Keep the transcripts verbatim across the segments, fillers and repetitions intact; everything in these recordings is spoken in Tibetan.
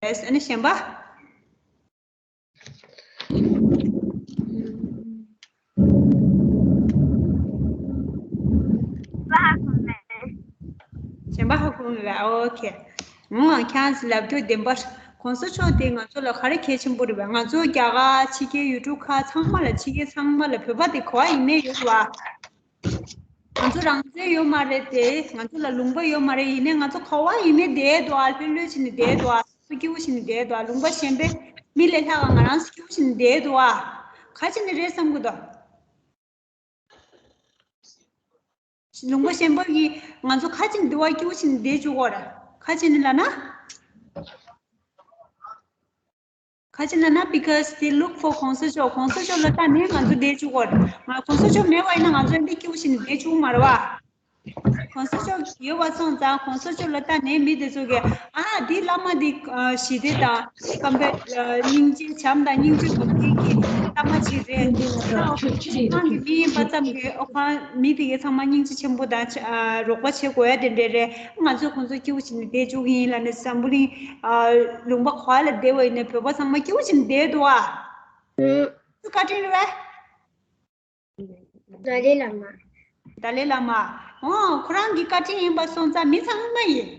ཨ་ནི་གཞན་པ། གཞན་པ་ཧ་གོ་མེད་པས། ཨོ་ཁེ། ང་ཁྱེད་ལབ་རྒྱུ་བདེན་པ། གོང་ས་མཆོག་དེ་ང་ཚོ་ལ་ག་རེ་གལ་ཆེན་པོ་རེད་པས། ང་ཚོ་རྒྱ་གར་ཕྱི་རྒྱལ་ཡུལ་གྲུ་ཁག་ཚང་མ་ལ་ཕྱི་རྒྱལ་ཚང་མ་ལ་བོད་པ་དེ་ག་པར་ཡིན་ནའི་ཡོད་པ། ང་ཚོ་རང་བཙན་ཡོད་མ་རེད་དེ། ང་ཚོ་ལ་ལུང་པ་ཡོད་མ་རེད། ཡིན་ནའི་ང་ཚོ་ག་པར་ཡིན་ནའི་བསྡད་འདུག་ཨ། ལྷོད་ལྷོད་བྱས་ནས་བསྡད་འདུག་ཨ། སྐྱིད་པོ་བྱས་ནས་བསྡད་འདུག་ཨ། ལུང་པ་གཞན་པའི་མི་ལས་ལྷག་ག་ང་རང་ཚོ་སྐྱིད་པོ་བྱས་ནས་བསྡད་འདུག་ཨ། ག་བྱས་ནས་རེད་བསམ་གི་འདུག་ལུང་པ་གཞན་པ་གིས་ང་ཚོ་ག་བྱས་ནས་འདི་བ་སྐྱིད་པོ་བྱས་ནས་བསྡད་བཅུག་གོ་ར། ག་བྱས་ནས་ལབ་ན། ག་བྱས་ནས་ན། Because they look for གོང་ས་མཆོག་གོང་ས་མཆོག་ལ་ལྟ་ནས་ང་ཚོ་བསྡད་བཅུག་གོ་ར། ང་གོང་ས་མཆོག་མེད་པ་ཡིན་ན་ང་ཚོ་འདི་སྐྱིད་པོ་བྱས་ནས་བསྡད་བཅུག་མ་རེད་པ། གོང་ས་མཆོག་ཡོད་པ་སོང་ཙང་གོང་ས་མཆོག་ལ་ལྟ་ནས་མི་དེ་ཚོ་གིས་ཨ་འདི་བླ་མ་འདི་ཞི་བདེ་དང་ཁམས་པའི་སྙིང་རྗེ་བྱམས་དང་སྙིང་རྗེ་སྒོམ་མཁན་གྱི་བླ་མ་ཅིག་རེད། ཁོང་གི་མི་ཡིན་པ་ཙམ་གྱིས་ཨོ་ཁོང་མི་དེ་གའི་ཚང་མ་སྙིང་རྗེ་ཆེན་པོ་དང་རོགས་པ་བྱེད་དགོས་ཡ་དེ་འདྲ་རེད། ང་ཚོས་ཁོང་ཚོ་སྐྱིད་པོ་བྱས་ནས་བསྡད་བཅུག་གི་ཡིན་ལབ་ནས་འཛམ་བུ་གླིང་ལུང་པ་ག་པ་ལ་བསྡད་པ་ཡིན་ནའི་བོད་པ་ཚང་མ་སྐྱིད་པོ་བྱས་ནས་བསྡད་འདུག་ཨ། ཚོ་བཀའ་དྲིན་རེད་པས། ཏཱ་ལའི་བླ་མ། ཏཱ་ལའི་བླ་མ། ཨོ་ཁོ་རང་གི་བཀའ་དྲིན་ཡིན་པ་སོང་ཙང་མི་ཚང་མ་ཡིན།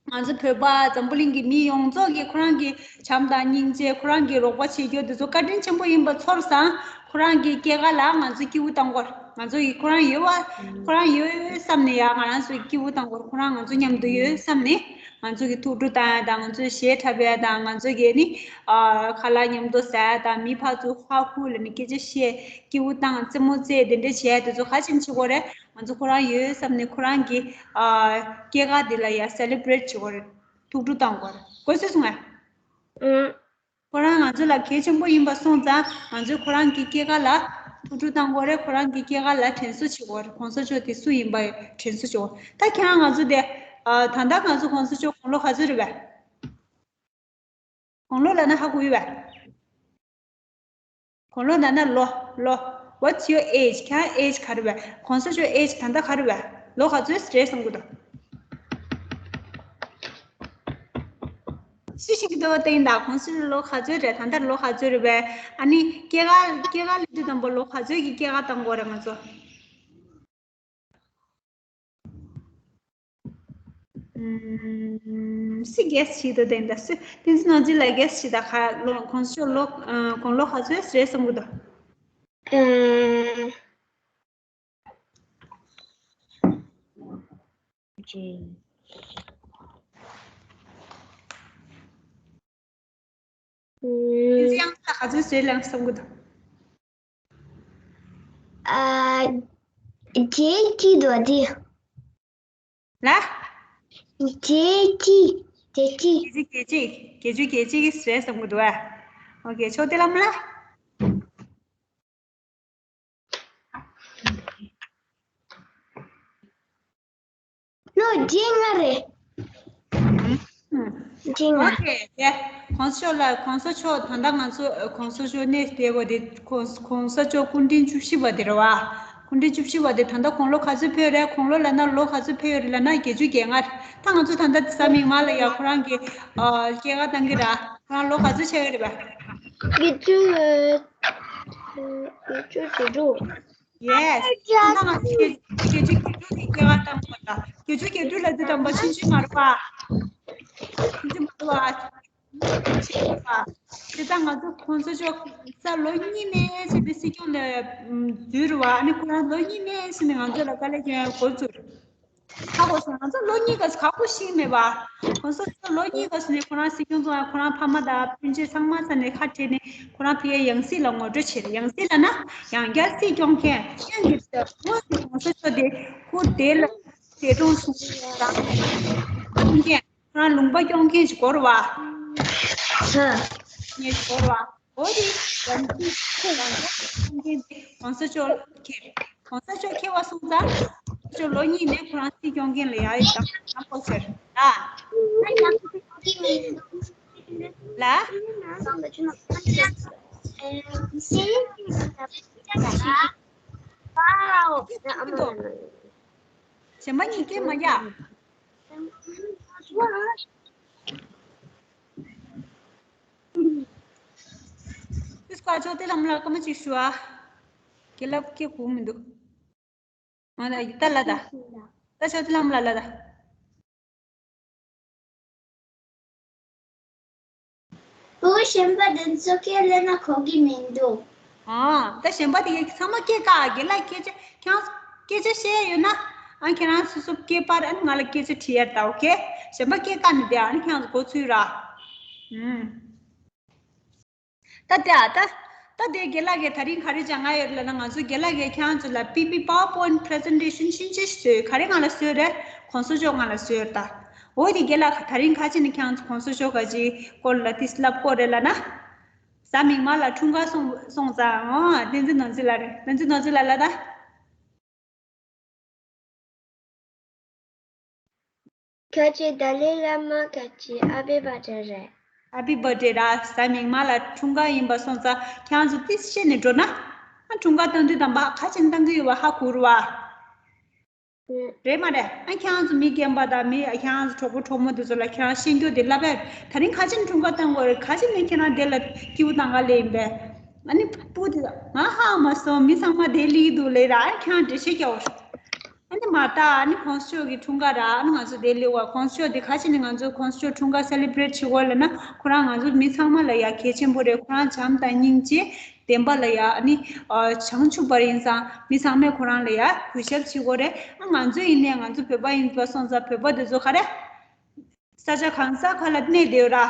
ང་ཚོ་བོད་པ་འཛམ་བུ་གླིང་གི་མི་ཡོངས་རྫོགས་ཀྱིས་ཁོ་རང་གི་བྱམས་དང་སྙིང་རྗེ། ཁོ་རང་གི་རོགས་པ་བྱེད་རྒྱུ་དེ་ཚོ་བཀའ་དྲིན་ཆེན་པོ་ཡིན་པ་ཚོར་སོང་། ཁོ་རང་གི་སྐྱེས་སྐར་ལ་ང་ཚོ་སྐྱིད་པོ་བཏང་དགོས། ང་ཚོ་ཡི་ཁོ་རང་ཡོད་པ་ཁོ་རང་ཡོད་བསམ་ནས་ཡ་ང་རང་ཚོ་སྐྱིད་པོ་བཏང་དགོས། ཁོ་རང་ང་ཚོ་མཉམ་དུ་ཡོད་བསམ་ནས་ང་ཚོ་གི་ཐུགས་སྤྲོ་བཏང་ཡ་དང་ང་ཚོའི་གཞས་འཁྲབ་ཡ་དང་ང་ཚོ་གི་ནི་ཨ་ཁ་ལག་མཉམ་དུ་ཟ་ཡ་དང་མི་ཕར་ཚུར་ཧ་ཧུ་ལབ་ནས་སྐད་ཆ་བཤད། སྐྱིད་པོ་བཏང་རྩེད་མོ་རྩེ་དེ་འདྲ་བྱས་དེ་ཚོ་ག་ཅིན་བྱེད་དགོས་རེད། ང་ཚོ་ཁོ་རང་ཡོད་བསམ་ནས་ཁོ་རང་གི་ཨ་སྐྱེས་སྐར་དེ་ལ་ཡ་སེ་ལེ་བྷི་རེཊ་བྱེད་དགོས་རེད། ཐུགས་སྤྲོ་བཏང་དགོས་རེད། གོ་སོང་ངས། ཨང་། ཁོ་རང་ང་ཚོ་ལ་གལ་ཆེན་པོ་ཡིན་པ་སོང་ཙང་ང་ཚོས་ཁོ་རང་གི་སྐྱེས་སྐར་ལ་ཐུགས་སྤྲོ་བཏང་དགོས་རེད། ཁོ་རང་གི་སྐྱེས་སྐར་ལ་དྲན་གསོ་བྱེད་དགོས་རེད། གོང་ས་མཆོག་དེ་སུ་ཡིན་པ་དྲན་གསོ་བྱེད་དགོས། ད་ཁྱེད་རང་ང་ཚོ་དེ་ཨ་ད་ལྟ་ང་ཚོ་གོང་ས་མཆོག་དགུང་ལོ་ག་ཚོད་རེད་པས། དགུང་ལོ་ལབ་ན་ཧ་གོ་ཡོད་པས། དགུང་ལོ་ལབ་ན་ལོ་ལོ། What's your age? ཁྱེད་རང་ཨེ་ཇི་ག་རེ་རེད་པས། གོང་ས་མཆོག་ཨེ་ཇི་ད་ལྟ་ག་རེ་རེད་པས། ལོ་ག་ཚོད་རེད་བསམ་གྱི་འདུག་སུ་ཤེས་ཀྱི་འདུག་བསྟན་དང་། གོང་ས་མཆོག་ལོ་ག་ཚོད་རེད། ད་ལྟ་ལོ་ག་ཚོད་རེད་པས། ཨ་ནི་སྐྱེས་སྐར་སྐྱེས་སྐར་ལབ་དུས་དང་པོ་ལོ་ག་ཚོད་ཀྱི་སྐྱེས་སྐར་བཏང་དགོས་རེད་ང་ཚོ། ཨམ། སུ་གེ་སི་བྱེད་འདོད་དེ་འདྲ། སུ་བསྟན་འཛིན་ནོར་འཛིན་ལགས་གེ་སི་བྱེད་ད། ཁ་ལོ་གོང་ས་མཆོག་ལོ་ཨ་དགུང་ལོ་ག་ཚོད་རེད་བསམ་གྱི་འདུག་ཨམ། ཨམ། ཡང་ད་ག་ཚོད་ཟེར་ལབ་བསམ་གྱི་འདུག་ཨ། བརྒྱད་ཅིག་འདུག་འདི། ལ། བརྒྱད་ཅིག་བརྒྱད་ཅིག་བརྒྱད་ཅུ་གྱ་གཅིག་བརྒྱད་ཅུ་གྱ་གཅིག་ཟེར་བསམ་གྱི་འདུག་ཨ། ཨོ་ཁེ། ཕྱོགས་སྟོན་ལམ་ལ། ལོ་བརྒྱད་ལྔ་རེད། བརྒྱད་ལྔ། ཨོ་ཁེ། ཡ། གོང་ས་མཆོག་ལ། གོང་ས་མཆོག་ད་ལྟ་ང་ཚོ་གོང་ས་མཆོག་གནས་བསྡད་པ་དེ་གོང་གོང་ས་མཆོག་སྐུ་ཕྲེང་བཅུ་བཞི་པ་དེ་རེད་པ། སྐུ་ཕྲེང་བཅུ་བཞི་པ་དེ་ད་ལྟ་དགུང་ལོ་ག་ཚོད་ཕེབས་རེད། དགུང་ལོ་ལབ་ན་ལོ་ག་ཚོད་ཕེབས་ཡོད་རེད་ལབ་ན་བརྒྱད་ཅུ་གྱ་ལྔ། ད་ང་ཚོ་ད་ལྟ་གཟའ་མིག་དམར་ལ་ཡ་ཁོ་རང་གི་ཨ་སྐྱེས་སྐར་བཏང་གི་རེད། ཁོ་རང་ལོ་ག་ཚོད་ཆགས་ཀྱི་རེད་པས། བརྒྱད་ཅུ་བརྒྱད་ཅུ་གྱ་དྲུག Yes. ད་ང་ཚོ་བརྒྱད་ཅུ་གྱ་དྲུག་གི་སྐྱེས་སྐར་བཏང་དགོས་ལ། བརྒྱད་ཅུ་གྱ་དྲུག་ལ་འདི་དང་པོ་ཕྱིན་ཅི་མ་རེད་པ། ཕྱིན་ཅི་མ་རེད་པ། ཕྱིན་ཅི་མ་རེད་པ། དེ་ད་ང་ཚོ་གོང་ས་མཆོག་ས་ལོ་གཉིས་ནས་བྱས་ཏེ་སྲིད་སྐྱོང་ལ་འཛུལ་རེད་པ། ཨ་ནི་ཁོ་རང་ལོ་གཉིས་ནས་བྱས་ནས་ང་ཚོ་ལ་དཀའ་ལས་ཁྱོན་འགོ་བཙུགས། ཧ་གོ་སོང་། ང་ཚོ་ལོ་གཉིས་ག་ཁག་པོ་ཞིག་མེད་པ། གོང་ས་མཆོག་ལོ་གཉིས་ག་ནས་ཁོ་རང་སྲིད་སྐྱོང་བཙོང་ཡ། ཁོ་རང་ཕ་མ་དང་སྤུན་མཆེད་ཚང་མ་ཚང་ནས་ཁ་བྲལ་ནས་ཁོ་རང་ཕ་གིའི་ཡང་སྲིད་ལ་ངོ་སྤྲོད་བྱས་རེད། ཡང་སྲིད་ལབ་ན་ཡང་བསྐྱར་སྲིད་སྐྱོང་མཁན། ཁྱོད་ཀྱི་སྔོན་གྱི་གོང་ས་མཆོག་དེ་སྐུ་དེ་ལ་འདས་གྲོངས་སོང་རང་སྐྱོང་མཁན། ཁོ་རང་ལུང་པ་སྐྱོང་མཁན་ཞིག་དགོས་རེད་པ། ངས་དགོས་རེད་པ། འོ་དེ་ཡང་སྲིད་ཁོ་རང་སྐྱོང་མཁན་དེ་གོང་ས་མཆོག་ཁྱེད། གོང་ས་མཆོག་ཁྱེད་པ་སོང་ཙང་། ཁོང་ཚོ་ལོ་གཉིས་ནས་ཁོ་རང་སྲིད་སྐྱོང་མཁན་ལ་ཡ་ཡི་དམ་དམ་པོ་ཟེར། ལ། ལ། གཞན་པ་གཉིས་སྐད་མ་རྒྱག་པ་ཅོ་ཏི་ལམ་ལ་སྐར་མ་གཅིག་ཞུ་ཨ། དགེ་ལགས་སྐད་གོ་མི་འདུག་ང་ལ་ད་ལ་ད། ད་ཅོ་ཏི་ལམ་ལ་ལ་ད། བུ་གཞན་པ་དེ་ཚོ་སྐད་ལེན་ན་གོ་གི་མི་འདུག་ཨ། ད་གཞན་པ་དེ་གས་ཚང་མ་སྐད་ཀ་དགེ་ལགས་སྐད་ཆ་ཁྱང་སྐད་ཆ་བཤད་ཡོད་ན། ཨ་ཁྱེད་རང་སོ་སོ་སྐད་པར་ཨ་ང་ལ་སྐད་ཆ་དྲི་ཡར་ད་ཨོ་ཁེ། གཞན་པ་སྐད་ཀ་ནི་དེ་ཨ་ནི་ཁྱང་གོ་ཚུལ་ར། ཨུམ། ད་དེ་ཨ་ད། ད་དེ་དགེ་ལགས་ཀྱིས་ད་རིང་ག་རེ་སྦྱང་ང་ཡོད་ལབ་ན། ང་ཚོ་དགེ་ལགས་ཀྱིས་ཁྱེད་རང་ཚོ་ལ་པི་པི་PowerPoint presentation ཤིན་ཅི་བཟོས། ག་རེ་ང་ལ་བཟོས་རེད། གོང་ས་མཆོག་ང་ལ་བཟོས་རེད་ད། འོ་དེ་དགེ་ལགས་ད་རིང་ག་ཅི་ནས་ཁྱེད་རང་ཚོ་གོང་ས་མཆོག་ག་ཅི་སྐོར་ལ་ཏིས་ལབ་སྐོར་རེད་ལབ་ན། གཟའ་མིག་དམར་ལ་འཁྲུངས་སྐར་སོང་སོང་ཙང་། འོ་བསྟན་འཛིན་ནོར་འཛིན་ལགས་རེད། བསྟན་འཛིན་ནོར་འཛིན་ལགས་ལབ་ད། ཁྱེད་ཀྱི་ཏཱ་ལའི་བླ་མ་ཁྱེད་ཀྱི་ཧེ་པི་བྷར་ཐི་ཌེ་རེད། ཧེ་པི་བྷར་ཐི་ཌེ་ར། གཟའ་མིག་དམར་ལ་འཁྲུངས་སྐར་ཡིན་པ་སོང་ཙང་ཁྱེད་རང་ཚོ་ཏིས་བཤད་ནས་འགྲོ་ན། ཨ་འཁྲུངས་སྐར་བཏང་དུས་དམ་པ་ག་ཅིག་བཏང་གི་ཡོད་པ་ཧ་གོ་རུ་བ། ཨུ། རེད་མ་རེད། ཨ་ཁྱེད་རང་ཚོ་མི་རྒན་པ་དང་མི་ཁྱེད་རང་ཚོ་གྲོགས་པོ་གྲོགས་མོ་དེ་ཚོ་ལ་ཁྱེད་རང་ཤེས་རྒྱུ་དེ་ལབ་པས། ད་རིང་ག་ཅིག་འཁྲུངས་སྐར་བཏང་དགོས་རེད། ག་ཅིག་ནས་ཁྱེད་རང་དེ་ལ་སྐྱིད་པོ་བཏང་ག་ལེ་ཡིན་པས། ཨ་ནི་སྤུ་དེ་ང་ཧ་མ་སོང་། མི་ཚང་མ་དེ་ལི་འདུག་ལེ་ར། ཨ་ཁྱེད་རང་འགྲེལ་བཤད་རྒྱག་འོ། ཨ་ནི་མ་ད་ཨ་ནི་གོང་ས་མཆོག་གི་འཁྲུངས་སྐར་ར། ཨ་ནི་ང་ཚོ་དེ་ལེ་བ་གོང་ས་མཆོག་དེ་ག་ཅིག་ནས་ང་ཚོ་གོང་ས་མཆོག་འཁྲུངས་སྐར་སེ་ལི་བྷི་རེཊ་བྱེད་དགོས་ལབ་ན། ཁོ་རང་ང་ཚོ་མི་ཚང་མ་ལ་ཡ་གལ་ཆེན་པོ་རེད། ཁོ་རང་བྱམས་དང་སྙིང་རྗེ། བདེན་པ་ལ་ཡ་ཨ་ནི་བྱང་ཆུབ་པར་ཡིན་ཙང་མི་ཚང་མས་ཁོ་རང་ལ་ཡ་གུས་ཞབས་བྱེད་དགོས་རེད། ཨ་ང་ཚོ་ཡིན་ནའི་ང་ཚོ་བོད་པ་ཡིན་པ་སོང་ཙང་བོད་པ་དེ་ཚོ་ག་རེ། ས་ཆ་གང་ས་ག་ལ་གནས་བསྡད་ཡོད་ར།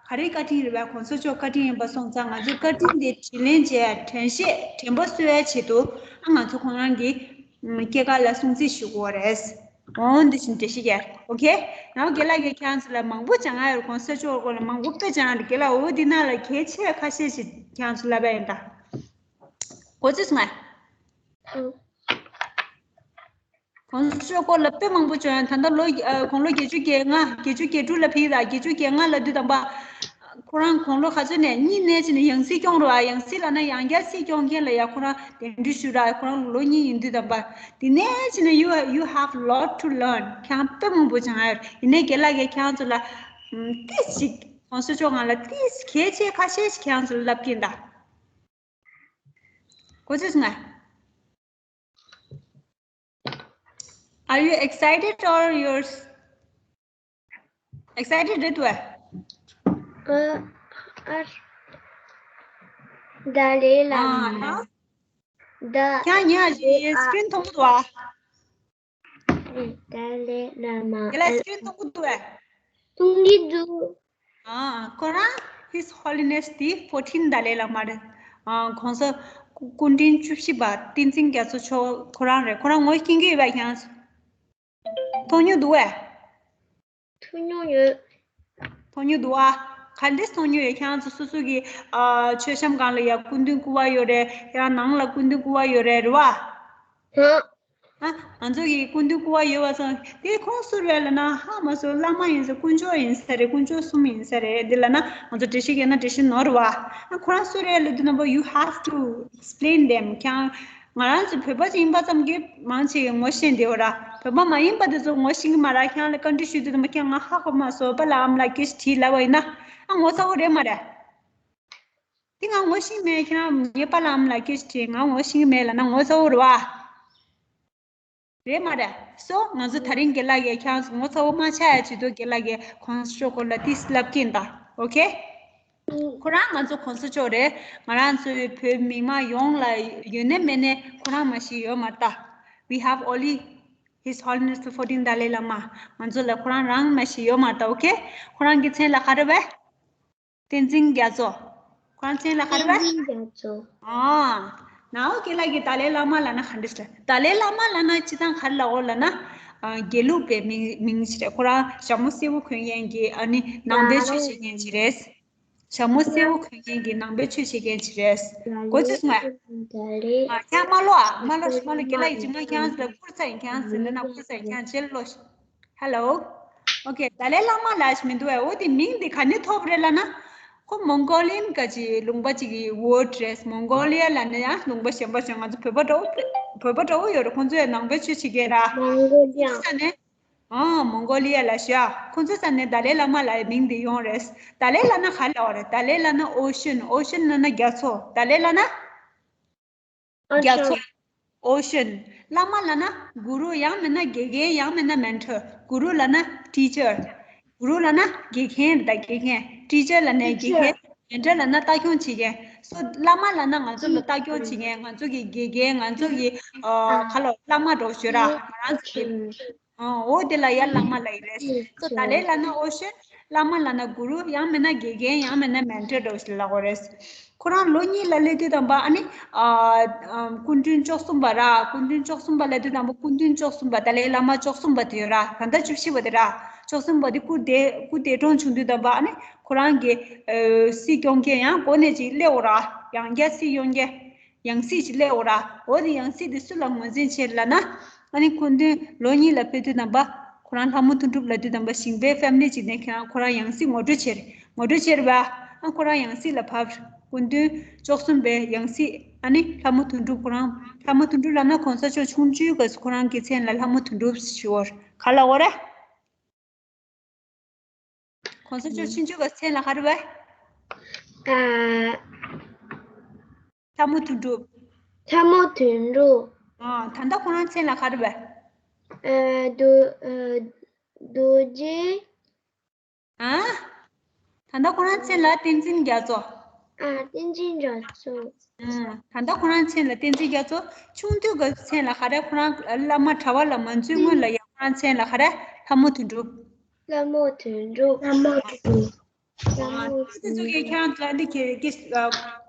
ག་རེ་བཀའ་དྲིན་རེད་པས། གོང་ས་མཆོག་བཀའ་དྲིན་ཡིན་པ་སོང་ཙང་ང་ཚོས་བཀའ་དྲིན་དེ་དྲིན་ལན་འཇལ་དྲན་ཤེས་དྲན་པ་གསོ་ཡ་ཆེད་དུ། ཨ་ང་ཚོ་ཁོང་རང་གི་སྐྱེས་སྐར་ལ་སྲུང་བརྩི་ཞུ་དགོས་རེད། འོ་འདི་བཞིན་འགྲེལ་བཤད་རྒྱག་ཨོ་ཁེ། ནའོ་དགེ་ལགས་ཀྱིས་ཁྱེད་རང་ཚོ་ལ་མང་པོ་སྦྱང་ཡ་ཡོད། གོང་ས་མཆོག་སྐོར་ལ་མང་པོ་དཔེ་སྦྱང་ཡ་འདུག་དགེ་ལགས་འོ་འདི་ནང་ལ་གལ་ཆེ་ཁ་ཤས་ཤིག་ཁྱེད་རང་ཚོ་ལབ་ཡ་ཡིན་ད། གོ་ཚོད་སོང་ངས། ཨུ། གོང་ས་མཆོག་སྐོར་ལ་དཔེ་མང་པོ་བྱུང་ཡ། ད་ལྟ་ལོ་ཨ་དགུང་ལོ་བརྒྱད་ཅུ་གྱ་ལྔ་བརྒྱད་ཅུ་གྱ་དྲུག་ལ་ཕེབས་ད། བརྒྱད་ཅུ་གྱ་ལྔ་ལབ་དུས་དམ་པ། ཁོ་རང་དགུང་ལོ་ག་ཚོད་ནས་གཉིས་ནས་ཕྱིན་ནས་ཡང་སྲིད་སྐྱོང་རོགས་ཨ། ཡང་སྲིད་ལབ་ན་ཡང་བསྐྱར་སྲིད་སྐྱོང་མཁན་ལ་ཡ་ཁོ་རང་གདན་འདྲེན་ཞུ་ར། ཁོ་རང་ལོ་གཉིས་ཡིན་དུས་དམ་པ། དེ་ནས་ཕྱིན་ནས་you you have lot to learn. ཁྱེད་རང་དཔེ་མང་པོ་སྦྱང་ཡ་ཡོད། ཡིན་ནའི་དགེ་ལགས་ཀྱིས་ཁྱེད་རང་ཚོ་ལ་ཏིས་ཅིག་གོང་ས་མཆོག་ང་ལ་ཏིས་གལ་ཆེ་ཁ་ཤས་ཤིག་ཁྱེད་རང་ཚོ་ལ་ལབ་ཀྱིན་ད། གོ་ཚོད་སོང་ངས། Are you excited or you're s- excited རེད་དོ། ཨ་ཨ། ཏཱ་ལའི་བླ་མ། ཨ་ད། ཁྱེད་ཉལ་ཞིག་སི་ཀྲིན་མཐོང་གི་འདུག་ཨ། ཏཱ་ལའི་བླ་མ། དེ་ལ་སི་ཀྲིན་མཐོང་གི་འདུག་ཨ། མཐོང་གི་འདུག་ཨ། ཁོ་རང་His Holiness the fourteenth Dalai Lama རེད། ཨ། གོང་ས་སྐུ་ཕྲེང་བཅུ་བཞི་པ་བསྟན་འཛིན་རྒྱ་མཚོ་མཆོག་ཁོ་རང་རེད། ཁོ་རང་ངོ་ཤེས་ཀྱི་ཡོད་པ། ཁྱེད་རང་ཚོ་མཐོང་མྱོང་འདུག་གས། མཐོང་མྱོང་ཡོད། མཐོང་མྱོང་འདུག་ཨ། ག་འདྲས་མཐོང་མྱོང་ཡོད། ཁྱེད་རང་ཚོ་སོ་སོ་གི་ཨ་མཆོད་བཤམས་སྒང་ལ་ཡ་སྐུ་མདུན་སྐུ་པར་ཡོད་རེད། ཡང་ནང་ལ་སྐུ་མདུན་སྐུ་པར་ཡོད་རེད། རེད་བ། ཧ། ཨ། ང་ཚོ་གི་སྐུ་མདུན་སྐུ་པར་ཡོད་པ་ཚོ་དེ་ཁོང་སུ་རེད་ལབ་ན། ཧ་མ་སོ་བླ་མ་ཡིན་ཟེར། དཀོན་མཆོག་ཡིན་ས་རེད། དཀོན་མཆོག་གསུམ་ཡིན་ས་རེད། འདི་ལབ་ན་ང་ཚོ་འགྲེལ་བཤད་རྒྱག་ན་འགྲེལ་བཤད་ནོར་བ། ཨ་ཁོ་རང་སུ་རེད་ལབ་དུས་ན་པོ་you have to explain them. ཁྱེད་རང་ང་རང་ཚོ་བོད་པ་ཅིག་ཡིན་པ་ཙམ་གྱིས་མང་ཆེ་གིས་ངོ་ཤེས་བསྡད་ཡོད་ར། བོད་པ་མ་ཡིན་པ་དེ་ཚོ་ངོ་ཤེས་ཀྱི་མ་ར། ཁྱེད་རང་ལ་བཀའ་འདྲི་ཞུ་དུས་ན་པོ་ཁྱེད་རང་ང་ཧ་གོ་མ་སོང་། པ་ལགས་ཨ་མ་ལགས་སྐད་ཆ་དྲིས་ལབ་པ་ཡིན་ན། ཨ་ངོ་ཚ་བོ་རེད་མ་རེད། དེ་ང་ངོ་ཤེས་མེད། ཁྱེད་རང་ངའི་པ་ལགས་ཨ་མ་ལགས་སྐད་ཆ་དྲིས། ང་ངོ་ཤེས་ཀྱི་མེད་ལབ་ན་ངོ་ཚ་བོ་རེད་བ། རེད་མ་རེད། སོ་ང་ཚོ་དེ་རིང་དགེ་ལགས་ཀྱིས་ཁྱེད་རང་ཚོ་ངོ་ཚ་བོ་མ་ཆགས་ཡ་ཆེད་དུ་དགེ་ལགས་ཀྱིས་གོང་ས་མཆོག་སྐོར་ལ་ཏིས་ལབ་ཀྱིན་ད། ཨོ་ཁེ། ཁོ་རང་ང་ཚོ་གོང་ས་མཆོག་རེད། ང་རང་ཚོའི་བོད་མི་མང་ཡོངས་ལ་ཡོད་ནའི་མེད་ནའི་ཁོ་རང་མ་ཞིག་ཡོད་མ་རེད་ད། We have only His Holiness the fourteenth Dalai Lama. ང་ཚོ་ལ་ཁོ་རང་རང་མ་ཞིག་ཡོད་མ་རེད་ད། ཨོ་ཁེ། ཁོ་རང་གི་མཚན་ལ་ག་རེ་བས། བསྟན་འཛིན་རྒྱ་མཚོ། ཁོ་རང་མཚན་ལ་ག་རེ་བས། བསྟན་འཛིན་རྒྱ་མཚོ། ཨ། ནའོ་དགེ་ལགས་ཀྱིས་ཏཱ་ལའི་བླ་མ་ལབ་ན་ག་འདྲས་རེད། ཏཱ་ལའི་བླ་མ་ལབ་ན་སྤྱིར་བཏང་ག་རེ་ལབ་དགོས་ལབ་ན། ཨ། དགེ་ལུགས་པའི་མིང་མིང་ཞིག་རེད། ཁོ་རང་ཞྭ་མོ་སེར་པོ་གོན་མཁན་གྱི། ཨ་ནི་ནང་པའི་ཆོས་བྱེད་མཁན་ཞིག་རེད། ཞྭ་མོ་སེར་པོ་གོན་མཁན་གྱི་ནང་པའི་ཆོས་བྱེད་མཁན་ཞིག་རེད། གོ་ཚོད་སོང་ངས། ཨ། ཁྱེད་མ་ལོ་ཨ། མ་ལོ་མ་ལོ། དགེ་ལགས་ཡིན་ཅིག་ང་ཁྱེད་རང་ཚོ་ལ་བཀུར་ཚ་ཡིན། ཁྱེད་རང་ཚོ་ལ་ན་བཀུར་ཚ་ཡིན། ཁྱེད་རང་རྗེས་ལོ། Hello. Okay. ཏཱ་ལའི་བླ་མ་ལབ་ཞིག་མི་འདུག་ཨེ། འོ་དེ་མིང་དེ་ག་ནས་ཐོབ་རེད་ལབ་ན། ཁོ་མོང་གོ་ལི་ཡན་ག་ཅིག་ལུང་པ་ཅིག་གི་word རེད། མོང་གོ་ལི་ཡ་ལབ་ན་ཡང་ལུང་པ་གཞན་པ་ཅིག་ང་ཚོ་བོད་པ་འདྲ་བོ། བོད་པ་འདྲ་བོ་ཡོད་རེད། ཁོང་ཚོ་ཡང་ནང་པའི་ཆོས་བྱེད་མཁན་ར། མོང་གོ་ལི་ཡ། ས་ནས། ཨང་། མོང་གོ་ལི་ཡ་ལ་ཤི་ཡ། ཁོང་ཚོ་ས་ནས་ཏཱ་ལའི་བླ་མ་ལབ་ཡ་མིང་འདི་ཡོང་རེད། ཏཱ་ལའི་ལབ་ན་ག་ལབ་པ་རེད། ཏཱ་ལའི་ལབ་ན་ཨོ་ཤུན། ཨོ་ཤུན་ལབ་ན་རྒྱ་མཚོ། ཏཱ་ལའི་ལབ་ན་རྒྱ་མཚོ། ཨོ་ཤུན། བླ་མ་ལབ་ན་གུ་རུ། ཡང་མིན་ན་དགེ་རྒན། ཡང་མིན་ན་མེན་ཊར། གུ་རུ་ལབ་ན་ཊི་ཅར། གུ་རུ་ལབ་ན་དགེ་རྒན་རེད། ད་དགེ་རྒན། ཊི་ཅར་ལབ་ན་དགེ་རྒན། མེན་ཊར་ལབ་ན་ལྟ་སྐྱོང་བྱེད་མཁན། སོ་བླ་མ་ལབ་ན་ང་ཚོ་ལ་ལྟ་སྐྱོང་བྱེད་མཁན། ང་ཚོ་གི་དགེ་རྒན། ང་ཚོ་གི་ཨ་ག་ལབ། བླ་མ་འདྲ་བོ་ཞིག་ར། ང་རང་ཚོ་གི་ཨོ་དེ་ལ་ཡ་བླ་མ་ལབ་ཡི་རེད། སོ་ཏཱ་ལའི་ལབ་ན་ཨོ་ཤུན། བླ་མ་ལབ་ན་གུ་རུ། ཡང་མིན་ན་དགེ་རྒན། ཡང་མིན་ན་མེན་ཊར་འདྲ་བོ་ཞིག་ལབ་དགོས་རེད། ཁོ་རང་ལོ་གཉིས་ལ་སླེབས་དུས་ཙམ་པ་ཨ་ནི་ཨ་ཨ་སྐུ་མདུན་བཅུ་གསུམ་པ་ར། སྐུ་མདུན་བཅུ་གསུམ་པ་སླེབས་དུས་ཙམ་པ་སྐུ་མདུན་བཅུ་གསུམ་པ། ཏཱ་ལའི་བླ་མ་བཅུ་གསུམ་པ་དེ་ཡོད་ར། ད་ལྟ་བཅུ་བཞི་པ་དེ་ར། བཅུ་གསུམ་པ་དེ་སྐུ་འདས། སྐུ་འདས་གྲོངས་བྱུང་དུས་ཙམ་པ་ཨ་ནི་ཁོ་རང་གི་ཨ་སྲིད་སྐྱོང་མཁན་ཡང་འགོ་ནས་ཅིག་སླེབས་ཡོད་ར། ཡང་བསྐྱར་སྲིད་སྐྱོང་མཁན། ཡང་སྲིད་ཅིག་སླེབས་ཡོད་ར། འོ་དེ་ཡང་སྲིད་དེ་སུ་ལ་ངོས་འཛིན་བྱས་ལབ་ན། ཨ་ནི་སྐུ་མདུན་ལོ་གཉིས་ལ་ཕེབས་དུས་ཙམ་པ་ཁོ་རང་ལྷ་མོ་དོན་གྲུབ་ལབ་དུས་ཙམ་པ་ཞིང་པའི་ཕེ་མི་ལི་ཅིག་ནས་ཁྱེད་རང་ཁོ་རང་ཡང་སྲིད་ངོ་སྤྲོད་བྱས་རེད། ངོ་སྤྲོད་བྱས་རེད་པ། ཨ་ཁོ་རང་ཡང་སྲིད་ལ་བབས། སྐུ་མདུན་བཅུ་གསུམ་པའི་ཡང་སྲིད། ཨ་ནི་ལྷ་མོ་དོན་གྲུབ། ཁོ་རང་ལྷ་མོ་དོན་གྲུབ་ལབ་ན་གོང་ས་མཆོག་ཆུང་ཆུང་སྐབས་སུ་ཁོ་རང་གི་མཚན་ལ་ལྷ་མོ་དོན་གྲུབ་ཞུ་བར་ག་ལབ་དགོས་རེད། གོང་ས་མཆོག་ཆུང་ཆུང་སྐབས་མཚན་ལ་ག་རེ་བས། ཨ། ལྷ་མོ་དོན་གྲུབ། ལྷ་མོ་དོན་གྲུབ། ཨ། ད་ལྟ་ཁོ་རང་མཚན་ལ་ག་རེ་བས། ཨ། རྡོ། ཨ། རྡོ་རྗེ། ཨ། ད་ལྟ་ཁོ་རང་མཚན་ལ་བསྟན་འཛིན་རྒྱ་མཚོ། ཨ། བསྟན་འཛིན་རྒྱ་མཚོ། ཨ། ད་ལྟ་ཁོ་རང་མཚན་ལ་བསྟན་འཛིན་རྒྱ་མཚོ། ཆུང་དུས་སྐབས་མཚན་ལ་ག་རེ། ཁོ་རང་བླ་མ་གྲྭ་པ་ལ་མ་འཛུལ་སྔོན་ལ་ཡང་ཁོ་རང་མཚན་ལ་ག་རེ། ལྷ་མོ་དོན་གྲུབ། ལྷ་མོ་དོན་གྲུབ། ལྷ་མོ་དོན་གྲུབ། ལྷ་མོ་དོན་གྲུབ། ཁྱེད་རང་ལ་འདི་ཁྱེད་ཀྱིས་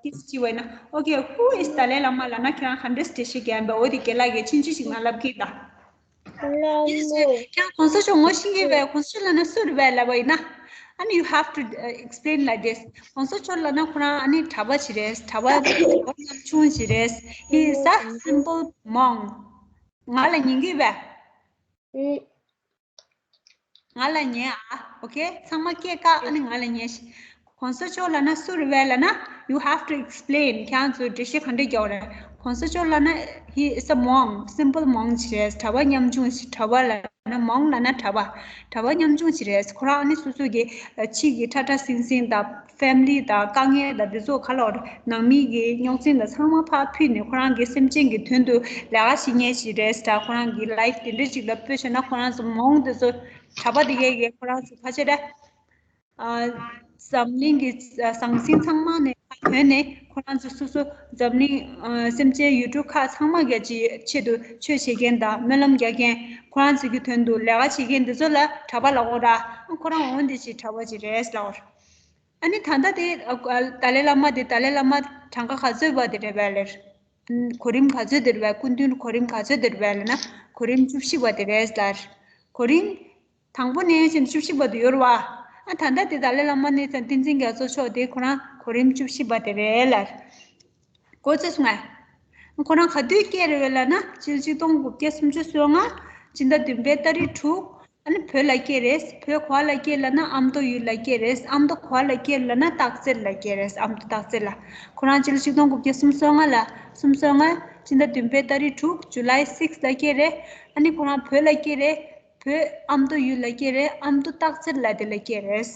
ཀྱིས་ཅི་བས་ན། Okay, who is Dalai Lama ལབ་ན་ཁྱེད་རང་ག་འདྲས་འགྲེལ་བཤད་རྒྱག་ཡིན་པ། འོ་དེ་རྒན་ལགས་ཀྱིས་ཆུང་ཆུང་ཞིག་ན་ལབ་ཀྱིས་ད། ལྷ་མོ། ཁྱེད་རང་གོང་ས་མཆོག་ངོ་ཤེས་ཀྱི་བས། གོང་ས་མཆོག་ལབ་ན་སུ་རེད་བས་ལབ་པ་ཡིན་ན། And you have to, uh, explain like this. གོང་ས་མཆོག་ལབ་ན་ཁོ་རང་ཨ་ནི་གྲྭ་པ་ཞིག་རེད། གྲྭ་པ། གྲྭ་པ་ཉམ་ཆུང་ཞིག་རེད། He is a simple monk. ང་ལ་ཉན་གྱི་བས། ང་ལ་ཉན་ཨ། Okay, ཚང་མ་སྐད་བཀག་ཨ་ནི་ང་ལ་ཉན་ཤིག་གོང་ས་མཆོག་ལབ་ན་སུ་རེད་བས་ལབ་ན། You have to explain. ཁྱེད་རང་ཚོས་འགྲེལ་བཤད་ག་འདྲས་རྒྱག་དགོས་རེད། གོང་ས་མཆོག་ལབ་ན། He is a monk, simple monk ཞིག་རེད། གྲྭ་པ་ཉམ་ཆུང་ཞིག་གྲྭ་པ་ལབ་ན། མོང་ལབ་ན་གྲྭ་པ། གྲྭ་པ་ཉམ་ཆུང་ཞིག་རེད། ཁོ་རང་ཨ་ནི་སོ་སོ་གི་ཕྱི་གི་ཁྲ་ཁྲ་ཟིང་ཟིང་དང་། ཕེ་མི་ལི་དང་དཀའ་ངལ་དང་འདི་ཚོ་ག་ལབ་དགོས་རེད། ནང་མི་གི་རྙོག་འཛིང་དང་ཚང་མ་ཕར་ཕུད་ནས་ཁོ་རང་གི་སེམས་ཅན་གྱི་དོན་དུ་ལས་ཀ་བྱེད་མཁན་ཞིག་རེད་ད། ཁོ་རང་གི་ལའིཕ་དེ་འདྲ་ཅིག་ལ་ཕུད་བྱས་ན། ཁོ་རང་ཚོ་མོང་དེ་ཚོ་གྲྭ་པ་དེ་གས་ཀྱིས་ཁོ་རང་ཚོ་ཕལ་ཆེར་ད། ཨ། འཛམ་གླིང་གི་ཟང་ཟིང་ཚང་མ་ནས་ཐོན་ནས་ཁོ་རང་ཚོ་སོ་སོ་འཛམ་གླིང་སེམས་ཅན་ཡུལ་གྲུ་ཁག་ཚང་མ་གི་ཆེད་དུ་ཆོས་བྱེད་མཁན་དང་སྨོན་ལམ་རྒྱག་མཁན། ཁོ་རང་ཚོ་གི་དོན་དུ་ལས་ཀ་བྱེད་མཁན་འདི་ཚོ་ལ་གྲྭ་པ་ལབ་དགོས་ར། ཁོ་རང་འོ་འདི་ཅིག་གྲྭ་པ་ཅིག་རེད་ལབ་དགོས་ར། ཨ་ནི་ད་ལྟ་དེ་ཏཱ་ལའི་བླ་མ་དེ། ཏཱ་ལའི་བླ་མ་གྲངས་ཀ་ག་ཚོད་པ་དེ་རེད་པས་ལབ། གོ་རིམ་ག་ཚོད་དེ་རེད་པས། སྐུ་མདུན་གོ་རིམ་ག་ཚོད་དེ་རེད་པས་ལབ་ན། གོ་རིམ་བཅུ་བཞི་པ་དེ་རེད་ལབ། གོ་རིམ་དང་པོ་ནས་བྱས་ནས་བཅུ་བཞི་བར་དུ་ཡོད་རེད་པ། ཨ་ད་ལྟ་དེ་ཏཱ་ལའི་བླ་མ་ནས་བསྟན་འཛིན་རྒྱ་མཚོ་མཆོག་དེ་ཁོ་རང་གོ་རིམ་བཅུ་བཞི་པ་དེ་རེད་ལབ། གོ་ཚོད་སོང་ངས། ཁོ་རང་ག་དུས་སྐྱེས་རེད་པས་ལབ་ན། ཕྱི་ལོ་ཆིག་སྟོང་དགུ་བརྒྱ་སུམ་ཅུ་སོ་ལྔ་སྤྱི་ཟླ་བདུན་པའི་ཏ་རིག་དྲུག་ཨ་ནི་བོད་ལ་སྐྱེས་རེད། བོད་ག་པ་ལ་སྐྱེས་ལབ་ན་ཨ་མདོ་ཡུལ་ལ་སྐྱེས་རེད། ཨ་མདོ་ག་པ་ལ་སྐྱེས་ལབ་ན་སྟག་འཚེར་ལ་སྐྱེས་རེད། ཨ་མདོ་སྟག་འཚེར་ལ། ཁོ་རང་ཕྱི་ལོ་ཆིག་སྟོང་དགུ་བརྒྱ་སུམ་ཅུ་སོ་ལྔ་ལ། སུམ་ཅུ་སོ་ལྔ་སྤྱི་ཟླ་བདུན་པའི་ཏ་རིག་དྲུག July six ལ་སྐྱེས་རེད། ཨ་ནི་ཁོ་རང་བོད་ལ་སྐྱེས་རེད། བོད་ཨ་མདོ་ཡུལ་ལ་སྐྱེས་རེད། ཨ་མདོ་སྟག་འཚེར་ལ་དེ་ལ་སྐྱེས་རེད།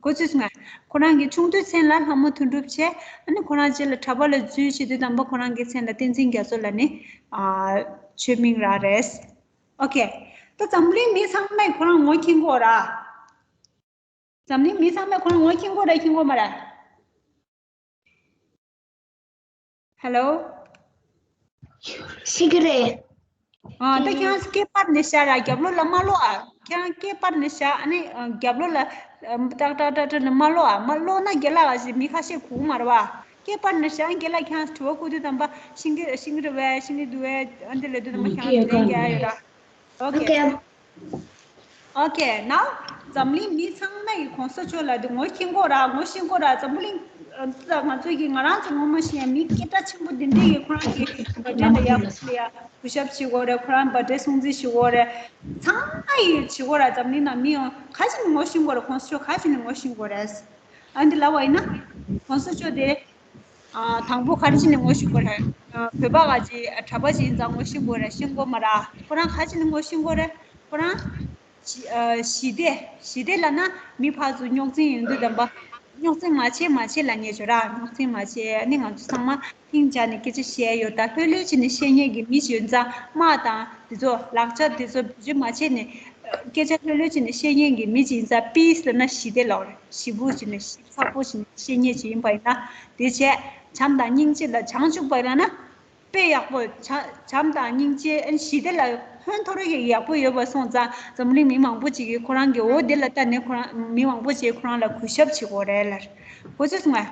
གོ་ཚོད་སོང་ངས། ཁོ་རང་གི་ཆུང་དུས་མཚན་ལ་ལྷ་མོ་དོན་གྲུབ་བྱས། ཨ་ནི་ཁོ་རང་རྗེས་ལ་གྲྭ་པ་ལ་འཛུལ་བྱེད་དུས་ཙམ་པ་ཁོ་རང་གི་མཚན་ལ་བསྟན་འཛིན་རྒྱ་མཚོ་ལབ་ནས་ཨ་ཆོས་མིང་རག་རེད། Okay. ད་འཛམ་གླིང་མི་ཚང་མས་ཁོ་རང་ངོ་མཁྱེན་གྱི་ཡོད་རེད། འཛམ་གླིང་མི་ཚང་མས་ཁོ་རང་ངོ་མཁྱེན་གྱི་ཡོད་རེད། མཁྱེན་གྱི་ཡོད་མ་རེད། Hello. ཤེས་ཀྱི་རེད། ཨ། ད་ཁྱེད་རང་སྐད་སྤར་ནས་བཞག་ར། རྒྱབ་ལོགས་ལ་མ་ཀློག་ཨ། ཁྱེད་རང་སྐད་སྤར་ནས་བཞག་ཨ་ནི་རྒྱབ་ལོགས་ལ་ཏག་ཏག་ཏག་ཏག་ནས་མ་ཀློག་ཨ། མ་ཀློག་ན་རྒན་ལགས་ཀྱིས་མི་ཁ་ཤས་གོ་གི་མ་རེད་པ། སྐད་སྤར་ནས་བཞག་རྒན་ལགས་ཁྱེད་རང་དྲི་བ་བཀོད་དུས་ཙམ་པ་ཤེས་ཀྱི་ཤེས་ཀྱི་རེད་པས། ཤེས་ཀྱི་འདུག་པས། ཨ་འདི་ལབ་དུས་ཙམ་པ་ཁྱེད་རང་ལན་རྒྱག་ཡ་ཡོད་ར། Okay. Okay, now འཛམ་གླིང་མི་ཚང་མས་ཀྱི་གོང་ས་མཆོག་ལ་དེ་ངོ་ཤེས་ཀྱི་ཡོད་ར། ངོ་ཤེས་ཀྱི་ཡོད་ར། འཛམ་བུ་གླིང་ཨ་ང་ཚོ་གི་ང་རང་ཚོ་ངོ་མ་ཤེས་ཡ་མི་སྐད་གྲགས་ཆེན་པོ་དེ་འདྲས་ཀྱིས་ཁོ་རང་གི་བར་ཐི་ཌེ་ལ་ཡ་ཁོ་ལ་ཡ་གུས་ཞབས་བྱེད་ཀྱི་ཡོད་རེད། ཁོ་རང་བར་ཐི་ཌེ་སྲུང་བརྩི་བྱེད་ཀྱི་ཡོད་རེད། ཚང་མ་ཡིས་བྱེད་ཀྱི་ཡོད་ར། འཛམ་གླིང་ནང་མི་ཡོང་ག་ཅིག་ནས་ངོ་ཤེས་ཀྱི་ཡོད་རེད། གོང་ས་མཆོག་ག་ཅིག་ནས་ངོ་ཤེས་ཀྱི་ཡོད་རེད། ཨ་འདི་ལབ་པ་ཡིན་ན་གོང་ས་མཆོག་དེ་ཨ་དང་པོ་ག་རེ་བྱས་ནས་ངོ་ཤེས་ཀྱི་ཡོད་རེད། ཨ་བོད་པ་ག་ཅིག་ཨ་གྲྭ་པ་ཅིག་ཡིན་ཙང་ངོ་ཤེས་ཀྱི་ཡོད་རེད། ཤེས་ཀྱི་ཡོད་མ་རེད། ཁོ་རང་ག་ཅིག་ནས་ངོ་ཤེས་ཀྱི་ཡོད་རེད། ཁོ་རང་ ཞི་ཨ་ཞི་བདེ། ཞི་བདེ་ལབ་ན་མི་ཕར་ཚུར་རྙོག་འཛིང་ཡོང་དུས་དམ་པ། རྙོག་འཛིང་མ་བྱེད་མ་བྱེད་ལབ་ཉེས་བྱོས་ར། རྙོག་འཛིང་མ་བྱེད། ཨ་ནི་ང་ཚོ་ཚང་མ་ཐེངས་བྱས་ནས་སྐད་ཆ་བཤད་ཡོད། ད་ལྷོད་ལྷོད་བྱས་ནས་བཤད་མཁན་གྱི་མི་ཞིག་ཡོད་ཙང་། དམག་དང་དེ་ཚོ་ལག་ཆ་དེ་ཚོ་བེད་སྤྱོད་མ་བྱས་ནས་སྐད་ཆ་ལྷོད་ལྷོད་བྱས་ནས་བཤད་མཁན་གྱི་མི་ཞིག་ཡིན་ཙང་། པིས་ལབ་ན་ཞི་བདེ་ལབ་རེད། ཞི་བོ་བྱས་ནས་ཞིབ་ཚགས་པོ་བྱས་ནས་བཤད་མཁན་ཞིག་ཡིན་པ་ཡིན་ན། དེ་བྱས། བྱམས་དང་སྙིང་རྗེ་ལ་བྱང་ཆུབ་པ་ལབ་ན། དཔེ་ཡག་པོ། བྱ་བྱམས་དང་སྙིང་རྗེ། ཨ་ནི་ཞི་བདེ་ལ་ཧོན་ཐོར་ཡག་ཡག་པོ་ཡོད་པ་སོང་ཙང་། འཛམ་བུ་གླིང་མི་མང་པོ་ཅིག་གིས་ཁོ་རང་གི་འོ་དེ་ལ་ལྟ་ནས། ཁོ་རང་མི་མང་པོ་ཅིག་ཁོ་རང་ལ་གུས་ཞབས་བྱེད་ཀྱི་ཡོད་རེད་ལབ། གོ་ཚོད་སོང་ང་།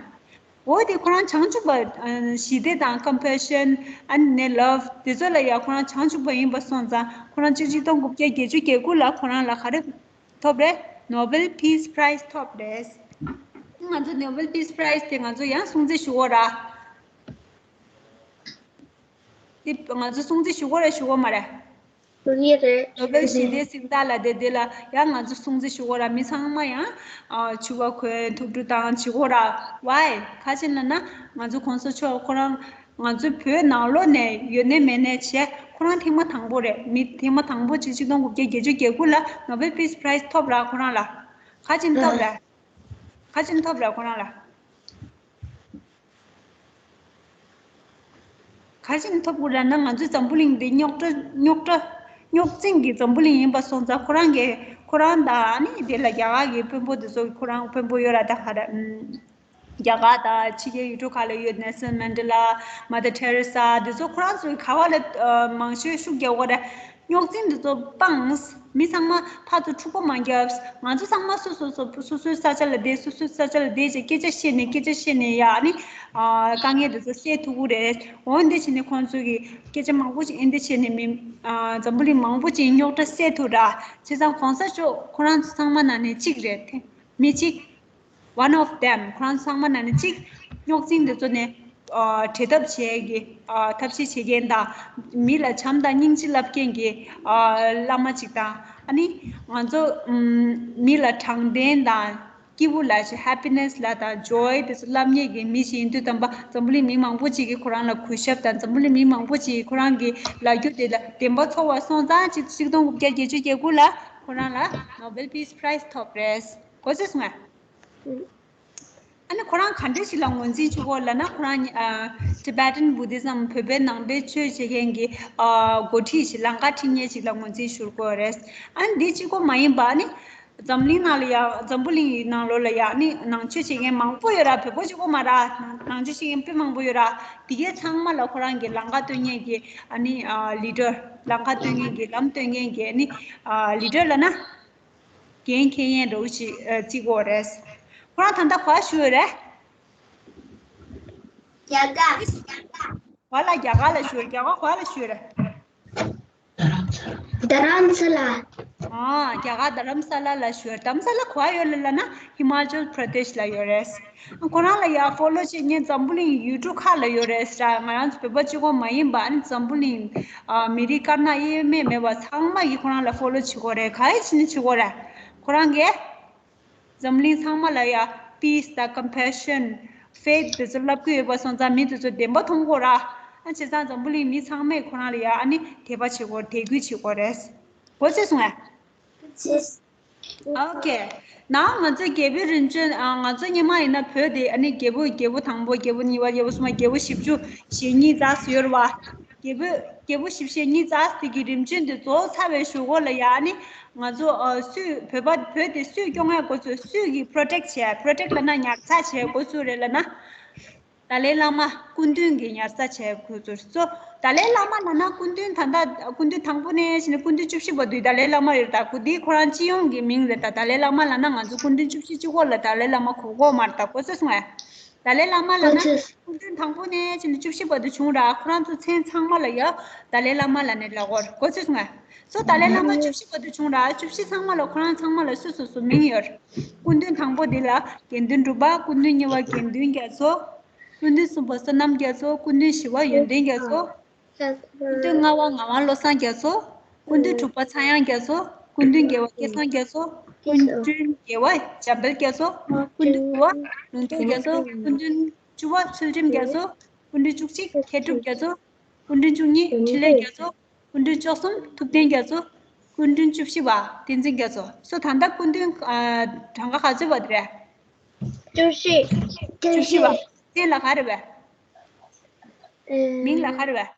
འོ་དེ་ཁོ་རང་བྱང་ཆུབ་པ། ཨ་ཞི་བདེ་དང་ཀམ་པེ་ཤན། ཨ་ནི་ལབ། དེ་ཚོ་ལ་ཡ་ཁོ་རང་བྱང་ཆུབ་པ་ཡིན་པ་སོང་ཙང་། ཁོ་རང་གཅིག་གཅིག་སྟོང་དགུ་བརྒྱ་བརྒྱད་ཅུ་གྱ་དགུ་ལ་ཁོ་རང་ལ་ག་རེ་ཐོབ་རེད། Nobel Peace Prize ཐོབ་རེད། ང་ཚོ་Nobel Peace Prize དེ་ང་ཚོ་ཡང་སྲུང་བརྩི་ཞུ་དགོས་ར། དེ་ང་ཚོ་སྲུང་བརྩི་ཞུ་དགོས་རེད་ཞུ་དགོས་མ་རེད། ཞུ་གི་རེད། ནོ་བེལ་ཞི་བདེའི་གཟེངས་རྟགས་ལ་དེ་དེ་ལ་ཡང་ང་ཚོ་སྲུང་བརྩི་ཞུ་དགོས་ར། མི་ཚང་མ་ཡང་ཨ་ཕྱུ་པ་གོན། ཐུགས་སྤྲོ་བཏང་བྱེད་དགོས་ར། Why? ག་ཅི་ལབ་ན། ང་ཚོ་གོང་ས་མཆོག་ཁོ་རང་ང་ཚོའི་བོད་ནང་ལོགས་ནས་ཡོད་ནའི་མེད་ནའི་བྱས། ཁོ་རང་ཐེངས་མ་དང་པོ་རེད། མི་ཐེངས་མ་དང་པོ་ཅིག་གཅིག་སྟོང་དགུ་བརྒྱ་བརྒྱད་ཅུ་གྱ་དགུ་ལ་Nobel Peace Prize ཐོབ་ར། ཁོ་རང་ལ་ག་ཅི་ཐོབ་ར། ག་ཅི་ཐོབ་ར་ཁོ་རང་ལ། ག་ཅི་ཐོབ་དགོས་ལབ་ན། ང་ཚོའི་འཛམ་བུ་གླིང་འདི་རྙོག་དྲ་རྙོག་དྲ་རྙོག་འཛིང་གི་འཛམ་བུ་གླིང་ཡིན་པ་སོང་ཙང་། ཁོ་རང་གིས་ཁོ་རང་དང་། ཨ་ནི་དེ་ལ་རྒྱ་གར་གྱི་དཔོན་པོ་དེ་ཚོ། ཁོ་རང་དཔོན་པོ་ཡོད་ར། ད་ག་རེ། ཨམ། རྒྱ་གར་དང་ཕྱི་རྒྱལ་ཡུལ་གྲུ་ཁག་ལ་ཡོད། Nelson Mandela, Mother Teresa དེ་ཚོ། ཁོ་རང་ཚོས་ག་བ་ལ་ཨ་མང་ཤོས་ཤུགས་རྒྱག་དགོས་རེད། རྙོག་འཛིང་འདི་ཚོ་སྤངས། མི་ཚང་མ་ཕར་ཚུར་འཁྲུག་པ་མ་རྒྱབ། ང་ཚོ་ཚང་མ་སོ་སོ་སོ་སོ་སོའི་ས་ཆ་ལ་བསྡད། སོ་སོའི་ས་ཆ་ལ་བསྡད་བྱས་སྐད་ཆ་བཤད་ནས། སྐད་ཆ་བཤད་ནས་ཡ། ཨ་ནི་ཨ་དཀའ་ངལ་འདི་ཚོ་སེལ་ཐུབ་ཀྱི་རེད། འོ་འདི་བྱས་ནས་ཁོང་ཚོ་གིས་སྐད་ཆ་མང་པོ་ཞིག་ཨེ་འདི་བྱས་ནས་མི་ཨ་འཛམ་བུ་གླིང་མང་པོ་ཅིག་རྙོག་དྲ་སེལ་ཐུབ་ར། བྱས་ཙང་གོང་ས་མཆོག་ཁོ་རང་ཚོ་ཚང་མ་ནང་ནས་གཅིག་རེད། དེ་མི་གཅིག One of them. ཁོ་རང་ཚང་མ་ནང་ནས་གཅིག་རྙོག་འཛིང་འདི་ཚོ་ནས་ཨ་བྲལ་ཐབས་བྱེད་ཀྱི་ཨ་ཐབས་ཤེས་བྱེད་མཁན་དང་། མི་ལ་བྱམས་དང་སྙིང་རྗེ་བསླབ་མཁན་གྱི་ཨ་བླ་མ་གཅིག་དང་། ཨ་ནི་ང་ཚོ་ཨམ་མི་ལ་དྲང་བདེན་དང་སྐྱིད་པོ་ལ་ཅིག happiness ལ་དང་joy དེ་ཚོ་བསླབ་མཁན་གྱི་མི་ཞིག་ཡིན་དུས་དམ་པ། འཛམ་བུ་གླིང་མི་མང་པོ་ཅིག་གིས་ཁོ་རང་ལ་གུས་ཞབས་དང་། འཛམ་བུ་གླིང་མི་མང་པོ་ཅིག་གིས་ཁོ་རང་གི་ལབ་རྒྱུ་དེ་ལ་བདེན་པ་ཚོར་བ་སོང་ཙང་། ཅིག་གཅིག་སྟོང་དགུ་བརྒྱ་བརྒྱད་ཅུ་གྱ་དགུ་ལ་ཁོ་རང་ལ་Nobel Peace Prize ཐོབ་རེད། གོ་ཚོད་སོང་ང་། ཨ་ནི་ཁོ་རང་ག་འདྲ་ཞིག་ལ་ངོས་འཛིན་བྱེད་ཀྱི་ཡོད་ལབ་ན། ཁོ་རང་ཨ་Tibetan Buddhism བོད་པའི་ནང་པའི་ཆོས་བྱེད་མཁན་གྱི་ཨ་འགོ་ཁྲིད་ཞིག་ལམ་ཁ་ཁྲིད་མཁན་ཞིག་ལ་ངོས་འཛིན་ཞུ་གི་ཡོད་རེད། ཨ་ནི་འདི་གཅིག་པོ་མ་ཡིན་པ། ཨ་ནི་འཛམ་གླིང་ནང་ལ་ཡ། འཛམ་བུ་གླིང་གི་ནང་ལོགས་ལ་ཡ། ཨ་ནི་ནང་ཆོས་བྱེད་མཁན་མང་པོ་ཡོད་ར། བོད་པ་གཅིག་པོ་མ་ར། ནང་ཆོས་བྱེད་མཁན་དཔེ་མང་པོ་ཡོད་ར། དེ་གའི་ཚང་མ་ལ་ཁོ་རང་གི་ལམ་ཁ་སྟོན་མཁན་གྱི། ཨ་ནི་ཨ་leader། ལམ་ཁ་སྟོན་མཁན་གྱི། ལམ་སྟོན་མཁན་གྱི། ཨ་ནི་ཨ་leader ལབ་ན། འགན་འཁྱེར་མཁན་འདྲ་བོ་ཞིག་ཨ་བརྩི་གི་ཡོད་རེད། ཁོ་རང་ད་ལྟ་ག་པར་བཞུགས་ཡོད་རེད། རྒྱ་གར། ག་པར་ལ། རྒྱ་གར་ལ་བཞུགས་ཡོད། རྒྱ་གར་ག་པར་ལ་བཞུགས་ཡོད་རེད། རྡ་རམ་ས་ལ། ཨ། རྒྱ་གར་རྡ་རམ་ས་ལ་ལ་བཞུགས་ཡོད་རེད། རྡ་རམ་ས་ལ་ག་པར་ཡོད་ལབ་ན་ཧི་མ་ཅལ་པྲ་དེཤ་ལ་ཡོད་རེད། ཁོ་རང་ལ་ཡ་ཕོ་ལོ་བྱེད་མཁན་འཛམ་བུ་གླིང་ཡུལ་གྲུ་ཁག་ལ་ཡོད་རེད་ཟེར། ང་རང་ཚོ་བོད་པ་གཅིག་པོ་མ་ཡིན་པ། ཨ་ནི་འཛམ་བུ་གླིང་ཨ་མི་རིགས་དཀར་ནག་དབྱེ་མེད་མེད་པ་ཚང་མ་གིས་ཁོ་རང་ལ་ཕོ་ལོ་བྱེད་ཀྱི་ཡོད་རེད། ག་རེ་བྱས་ནས་བྱེད་ཀྱི་ཡོད་རེད། ཁོ་རང་གིས་འཛམ་གླིང་ཚང་མ་ལ་ཡ་པིས་དང་ཀམ་པེ་ཤན། ཕེ་ཐི་དེ་ཚོ་བསླབ་ཀྱི་ཡོད་པ་སོང་ཙང་། མི་དེ་ཚོ་བདེན་པ་མཐོང་གི་ཡོད་ར། ཨ་བྱས་ཙང་འཛམ་བུ་གླིང་མི་ཚང་མས་ཁོ་རང་ལ་ཡ། ཨ་ནི་དད་པ་བྱེད་དགོས། དད་གུས་བྱེད་དགོས་རེད། གོ་ཚོད་སོང་ངས། ཨོ་ཁེ། ནའོ་ང་ཚོ་རྒྱལ་པོ་རིམ་བྱོན། ཨ་ང་ཚོ་སྔོན་མ་ཡིན་ན་བོད་དེ། ཨ་ནི་རྒྱལ་པོ། རྒྱལ་པོ་དང་པོ། རྒྱལ་པོ་གཉིས་པ། རྒྱལ་པོ་གསུམ་པ། རྒྱལ་པོ་བཞི་བཅུ་ཞེ་གཉིས་ཙམ་ཡོད་རེད་པ། རྒྱལ་པོ། རྒྱལ་པོ་བཞི་བཅུ་ཞེ་གཉིས་ཙམ་དེ་གི་རིམ་བྱོན་དེ་རྫོགས་ཚར་བའི་གཞུག་གུ་ལ་ཡ། ཨ་ནི་ང་ཚོ་ཨ་སུས། བོད་པ། བོད་དེ་སུས་སྐྱོང་ཡ་འགོ་ཚུགས། སུས་ཀྱིས་པྲོ་ཊེག་བྱས། པྲོ་ཊེག་ལབ་ན་ཉར་ཚགས་བྱས་འགོ་ཚུགས་རེད་ལབ་ན། ཏཱ་ལའི་བླ་མ་སྐུ་མདུན་གྱིས་ཉར་ཚགས་བྱས་འགོ་ཚུགས་སོ། ཏཱ་ལའི་བླ་མ་ལབ་ན་སྐུ་མདུན། ད་ལྟ་སྐུ་མདུན་དང་པོ་ནས་བྱས་ནས་སྐུ་མདུན་བཅུ་བཞི་བར་དུ་ཏཱ་ལའི་བླ་མ་ཡོད་རེད། ད་ཁོ་འདི་ཁོ་རང་སྤྱི་ཡོངས་ཀྱི་མིང་རེད། ད་ཏཱ་ལའི་བླ་མ་ལབ་ན་ང་ཚོ་སྐུ་མདུན་བཅུ་བཞི་གཅིག་པོ་ལ་ཏཱ་ལའི་བླ་མ་གོ་གོ་མ་རེད། ད་གོ་ཚོད་སོང་ངས། ཏཱ་ལའི་བླ་མ་ལབ་ན་སྐུ་མདུན་དང་པོ་ནས་བྱས་ནས་བཅུ་བཞི་བར་དུ་བྱུང་ར། ཁོ་རང་ཚོ་མཚན་ཚང་མ་ལ་ཡ་ཏཱ་ལའི་བླ་མ་ལབ་ནས་ལབ་ཀྱི་ཡོད་རེད། གོ་ཚོད་སོང་ངས། སོ་ཏཱ་ལའི་བླ་མ་བཅུ་བཞི་བར་དུ་བྱུང་ར། བཅུ་བཞི་ཚང་མ་ལ་ཁོ་རང་ཚང་མ་ལ་སོ་སོ་སོ་མིང་ཡོད་རེད། སྐུ་མདུན་དང་པོ་འདི་ལ་དགེ་འདུན་གྲུབ་པ། སྐུ་མདུན་གཉིས་པ་དགེ་འདུན་རྒྱ་མཚོ། སྐུ་མདུན་གསུམ་པ་བསོད་ནམས་རྒྱ་མཚོ། སྐུ་མདུན་བཞི་པ་ཡོན་ཏན་རྒྱ་མཚོ། སྐུ་མདུན་ལྔ་པ་ངག་དབང་བློ་བཟང་རྒྱ་མཚོ། སྐུ་མདུན་དྲུག་པ་ཚངས་དབྱངས་རྒྱ་མཚོ། སྐུ་མདུན་བརྒྱད་པ་སྐལ་བཟང་རྒྱ་མཚོ། སྐུ་མདུན་བརྒྱད་པ་འཇམ་དཔལ་རྒྱ་མཚོ། སྐུ་མདུན་དགུ་པ་ལུང་རྟོགས་རྒྱ་མཚོ། སྐུ་མདུན་བཅུ་པ་ཚུལ་ཁྲིམས་རྒྱ་མཚོ། སྐུ་མདུན་བཅུ་གཅིག་མཁས་གྲུབ་རྒྱ་མཚོ། སྐུ་མདུན་བཅུ་གཉིས་འཕྲིན་ལས་རྒྱ་མཚོ། སྐུ་མདུན་བཅུ་གསུམ་ཐུབ་བསྟན་རྒྱ་མཚོ། སྐུ་མདུན་བཅུ་བཞི་པ་བསྟན་འཛིན་རྒྱ་མཚོ། སོ་ད་ལྟ་སྐུ་མདུན་ཨ་གྲངས་ཀ་ག་ཚོད་པ་དེ་རེད། བཅུ་བཞི། བཅུ་བཞི་པ། མཚན་ལ་ག་རེ་བས། ཨེ། མིང་ལ་ག་རེ་བས།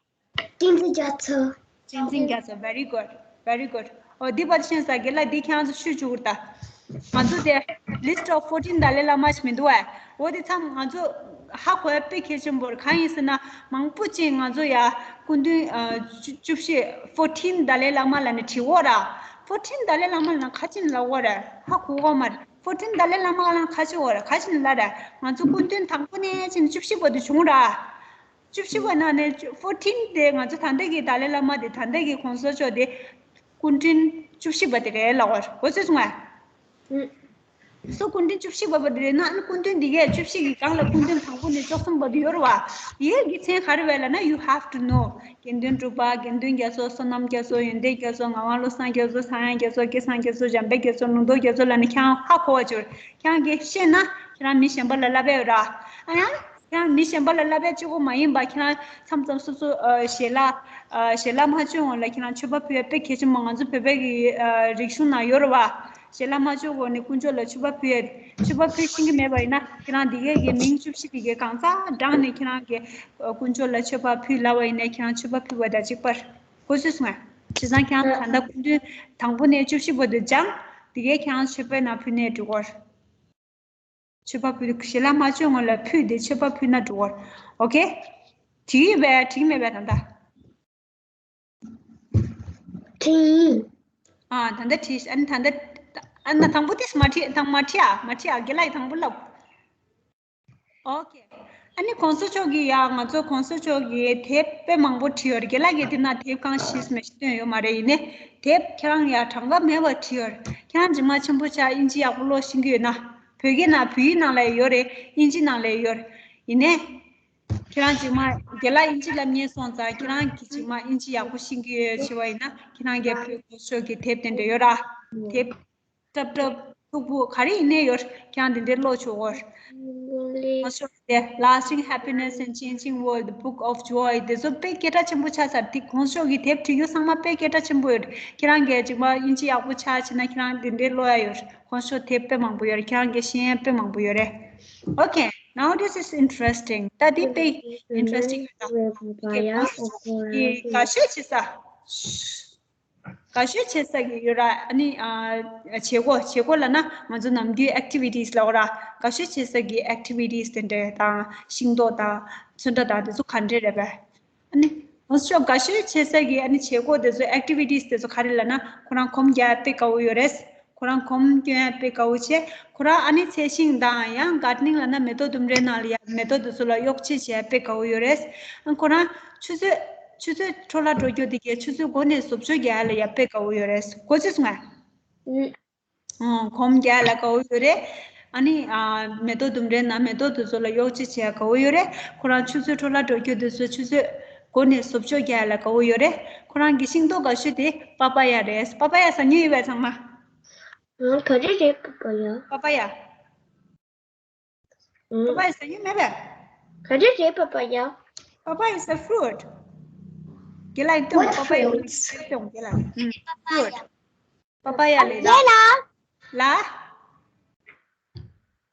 བསྟན་འཛིན་རྒྱ་མཚོ། བསྟན་འཛིན་རྒྱ་མཚོ། Very good, very good. ཨོ་འདི་པར་ཤེས་ས་རྒན་ལགས་འདི་ཁྱེད་རང་ཚོ་ཤུ་བཅུག་གུར་ད། ང་ཚོ་དེ་list of fourteen Dalai Lama ཞིག་མི་འདུག་ཨ། འོ་དེ་ཚང་ང་ཚོ་ཧ་གོ་ཡ་དཔེ་གལ་ཆེན་པོ་རེད། གང་ཡིན་ཟེར་ན་མང་པོ་ཅིག་ང་ཚོ་ཡ་སྐུ་མདུན་ཨ་བཅུ་བཅུ་བཞི་fourteen Dalai Lama ལབ་ནས་བྲིས་འོ་ར། fourteen Dalai Lama ལབ་ན་ག་ཅི་ལབ་འོ་ར་ཧ་གོ་གོ་མ་རེད། fourteen Dalai Lama ལབ་ན་ག་ཅི་འོ་ར་ག་ཅི་ལབ་ར། ང་ཚོ་སྐུ་མདུན་དང་པོ་ནས་ཕྱིན་བཅུ་བཞི་བར་དུ་བྱུང་ར། བཅུ་བཞི་པ་ནང་ནས་བཅུ་fourteen དེ་ང་ཚོ་ད་ལྟ་གི་ཏཱ་ལའི་བླ་མ་དེ་ད་ལྟ་གི་གོང་ས་མཆོག་དེ་སྐུ་ཕྲེང་བཅུ་བཞི་པ་དེ་རེད་ལབ་པ་རེད། འོ་ཚོད་སོང་ང་། ཨུ། སོ་སྐུ་ཕྲེང་བཅུ་བཞི་པ་པ་དེ་རེད་ན་ཨ་ནི་སྐུ་མདུན་འདི་གས་བཅུ་བཞི་གི་སྒང་ལ་སྐུ་མདུན་དང་པོ་ནས་བཅུ་གསུམ་བར་དུ་ཡོད་རེད་བ། དེའི་གི་མཚན་ག་རེ་རེད་ལབ་ན་you have to know དགེ་འདུན་གྲུབ་པ། དགེ་འདུན་རྒྱ་མཚོ། བསོད་ནམས་རྒྱ་མཚོ། ཡོན་ཏན་རྒྱ་མཚོ། ངག་དབང་བློ་བཟང་རྒྱ་མཚོ། ཚངས་དབྱངས་རྒྱ་མཚོ། སྐལ་བཟང་རྒྱ་མཚོ། འཇམ་དཔལ་རྒྱ་མཚོ། ལུང་རྟོགས་རྒྱ་མཚོ་ལབ་ནས་ཁྱེད་རང་ཧ་གོ་བ་བྱོས། ཁྱེད་རང་གིས་ཤེས་ན་ཁྱེད་རང་མི་གཞན་པ་ལ་བསླབ་པ་ཡོད་ར། ཨ་ཡང་། ཁྱེད་རང་མི་གཞན་པ་ལ་བསླབ་པ་གཅིག་པོ་མ་ཡིན་པ་ཁྱེད་རང་མཚམས་མཚམས་སོ་སོ་ཨ་ཞལ་ལག་ཨ་ཞལ་ལག་མ་མཆོད་སྔོན་ལ་ཁྱེད་རང་མཆོད་པ་ཕུལ་ཡ་དཔེ་གལ་ཆེན་པོ། ང་ཚོ་བོད་པའི་གི་ཨ་རིག་གཞུང་ནང་ཡོད་རེད་བ། ཞལ་ལག་མ་མཆོད་གོང་ནས་དཀོན་མཆོག་ལ་མཆོད་པ་ཕུལ་ཡ། མཆོད་པ་ཕུལ་ཤེས་ཀྱི་མེད་པ་ཡིན་ན་ཁྱེད་རང་འདི་གའི་གི་མིང་བཅུ་བཞི་འདི་གའི་གང་ཟག་བགྲངས་ནས་ཁྱེད་རང་གི་ཨ་དཀོན་མཆོག་ལ་མཆོད་པ་ཕུལ་ལབ་པ་ཡིན་ན་ཁྱེད་རང་མཆོད་པ་ཕུལ་བ་དང་གཅིག་པར་གོ་ཚོད་སོང་ང་། བྱས་ཙང་ཁྱེད་རང་ད་ལྟ་སྐུ་མདུན་དང་པོ་ནས་བཅུ་བཞི་བར་དུ་སྦྱངས། འདི་གའི་ཁྱེད་རང་མཆོད་པའི་ནང་ཕུལ་ནས་འགྲོ་གོ། མཆོད་པ་ཕུལ། ཞལ་ལག་མ་མཆོད་སྔོན་ལ་ཕུལ་ཏེ་མཆོད་པ་ཕུལ་ན་འགྲོ་གོ། ཨོ་ཁེ། བྲིས་ཡོད་པས། བྲིས་མེད་པས་ད་ལྟ། བྲིས། ཨ་ད་ལྟ་བྲིས། ཨ་ནི་ད་ལྟ་ཨ་ན་དང་པོ་དེས་མ་བྲིས། དང་མ་བྲིས་ཨ། མ་བྲིས་ཨ། རྒན་ལགས་ཀྱིས་དང་པོ་ལབ། ཨོ་ཁེ། ཨ་ནི་གོང་ས་མཆོག་གིས་ཡ་ང་ཚོ་གོང་ས་མཆོག་གིས་དེབ་དཔེ་མང་པོ་བྲིས་ཡོད་རེད། རྒན་ལགས་ཀྱིས་དེ་ན་དེབ་གང་ཤེས་མེད་ཤེས་དོན་ཡོད་མ་རེད། ཡིན་ནའི་དེབ་ཁྱེད་རང་ཡ་གྲངས་ཀ་མེད་པ་བྲིས་ཡོད་རེད། ཁྱེད་རང་རྗེས་མ་ཆེན་པོ་ཆགས་དབྱིན་ཇི་ཡག་པོ་ཀློག་ཤེས་ཀྱི་ཡོད་ན། བོད་སྐད་ནང་བོད་ཡིག་ནང་ལ་ཡོད་རེད། དབྱིན་ཇི་ནང་ལ་ཡོད་རེད། ཡིན་ནའི། ཁྱེད་རང་རྗེས་མ་རྒན་ལགས་དབྱིན་ཇི་བསླབ་མཁན་སོང་ཙང་ཁྱེད་རང་གིས་རྗེས་མ་དབྱིན་ཇི་ཡག་པོ་ཤེས་ཀྱི་ཡོད་བྱས་པ་ཡིན་ན་ཁྱེད་རང་གིས་བོད་སྐད་ཤོག་གི་དེབ་དེ་འདྲ་ཡོད་ར། དེབ་སྲབ་སྲབ་མཐུག་པོ་ག་རེ་ཡིན་ནའི་ཡོད། ཁྱེད་རང་དེ་འདྲའི་ཀློག་ཆོག་གོ། གོང་ས་མཆོག་གི་དེ་Lasting Happiness and Changing World, The Book of Joy དེ་ཚོ་དཔེ་སྐད་གྲགས་ཆེན་པོ་ཆགས་ཚར། དེ་གོང་ས་མཆོག་གི་དེབ་བྲིས་རྒྱུ་ཚང་མ་དཔེ་སྐད་གྲགས་ཆེན་པོ་ཡོད། ཁྱེད་རང་གིས་རྗེས་མ་དབྱིན་ཇི་ཡག་པོ་ཆགས་བྱས་ན་ཁྱེད་རང་དེ་འདྲའི་ཀློག་ཡ་ཡོད། གོང་ས་མཆོག་དེབ་དཔེ་མང་པོ་ཡོད་རེད། ཁྱེད་རང་གིས་ཤེས་ཡ་དཔེ་མང་པོ་ཡོད་རེད། Okay, now this is interesting. ད་འདི་དཔེ་interesting ཡོད་ད། Okay, གོང་ས་མཆོག་གི་དགའ་ཤོས་བྱེད་ས། དགའ་ཤོས་བྱེད་ས་གི་ཡོད་ར། ཨ་ནི་ཨ་བྱེད་སྒོ་བྱེད་སྒོ་ལབ་ན་ང་ཚོ་ནམ་རྒྱུན་activities ལབ་དགོས་ར། དགའ་ཤོས་བྱེད་ས་གི་activities དེ་འདྲ་དང་ཤིང་ཏོག་དང་ཚོན་ཁྲ་དང་དེ་ཚོ་ག་འདྲ་རེད་པས། ཨ་ནི་ང་ཚོ་དགའ་ཤོས་བྱེད་ས་གི་ཨ་ནི་བྱེད་སྒོ་དེ་ཚོ་activities དེ་ཚོ་ག་རེ་ལབ་ན་ཁོ་རང་གོམ་རྒྱག་དཔེ་དགའ་བོ་ཡོད་རེད། ཁོ་རང་གོམ་སྐྱོན་ཡ་དཔེ་དགའ་བོ་བྱས། ཁོ་རང་ཨ་ནི་ཚལ་ཞིང་དང་ཡང་gardening ལབ་ན་མེ་ཏོག་ལྡུམ་རའི་ནང་ལ་ཡ་མེ་ཏོག་དེ་ཚོ་ལ་གཡོག་བྱེད་བྱས་དཔེ་དགའ་བོ་ཡོད་རེད། ཨ་ཁོ་རང་ཆུ་ཚོད་ཆུ་ཚོད་འཕྲོ་བརླག་འགྲོ་རྒྱུ་དེ་གའི་ཆུ་ཚོད་འགོ་ནས་བཟོ་བཅོས་རྒྱག་ཡ་ལ་ཡ་དཔེ་དགའ་བོ་ཡོད་རེད། གོ་ཚོད་སོང་ང་། ཨང་། གོམ་རྒྱག་ལ་དགའ་བོ་ཡོད་རེད། ཨ་ནི་ཨ་མེ་ཏོག་ལྡུམ་རའི་ནང་མེ་ཏོག་དེ་ཚོ་ལ་གཡོག་བྱེད་བྱེད་ཡ་དགའ་བོ་ཡོད་རེད། ཁོ་རང་ཆུ་ཚོད་འཕྲོ་བརླག་འགྲོ་རྒྱུ་དེ་ཚོ་ཆུ་ཚོད་འགོ་ནས་བཟོ་བཅོས་རྒྱག་ཡ་ལ་དགའ་བོ་ཡོད་རེད། ཁོ་རང་གི་ཤིང་ཏོག་དགའ་ཤོས་དེ་པ་པ་ཡ་རེད། པ་པ་ཡ་ཟ་མྱོང་ཡོད་པས་ཚང་མ། ཨང་། ག་རེ་རེད་པ་པ་ཡ། པ་པ་ཡ། ཨང་། པ་པ་ཡ་ཟ་མྱོང་མེད་པས། ག་རེ་རེད་པ་པ་ཡ། Papaya is a fruit. རྒན་ལགས་སྟོན། What པ་པ་ཡ་fruits? སྟོན་རྒན་ལགས། ཨང་། fruit. པ་པ་ཡ་ལབ་ན། རྒན་ལགས། ལ།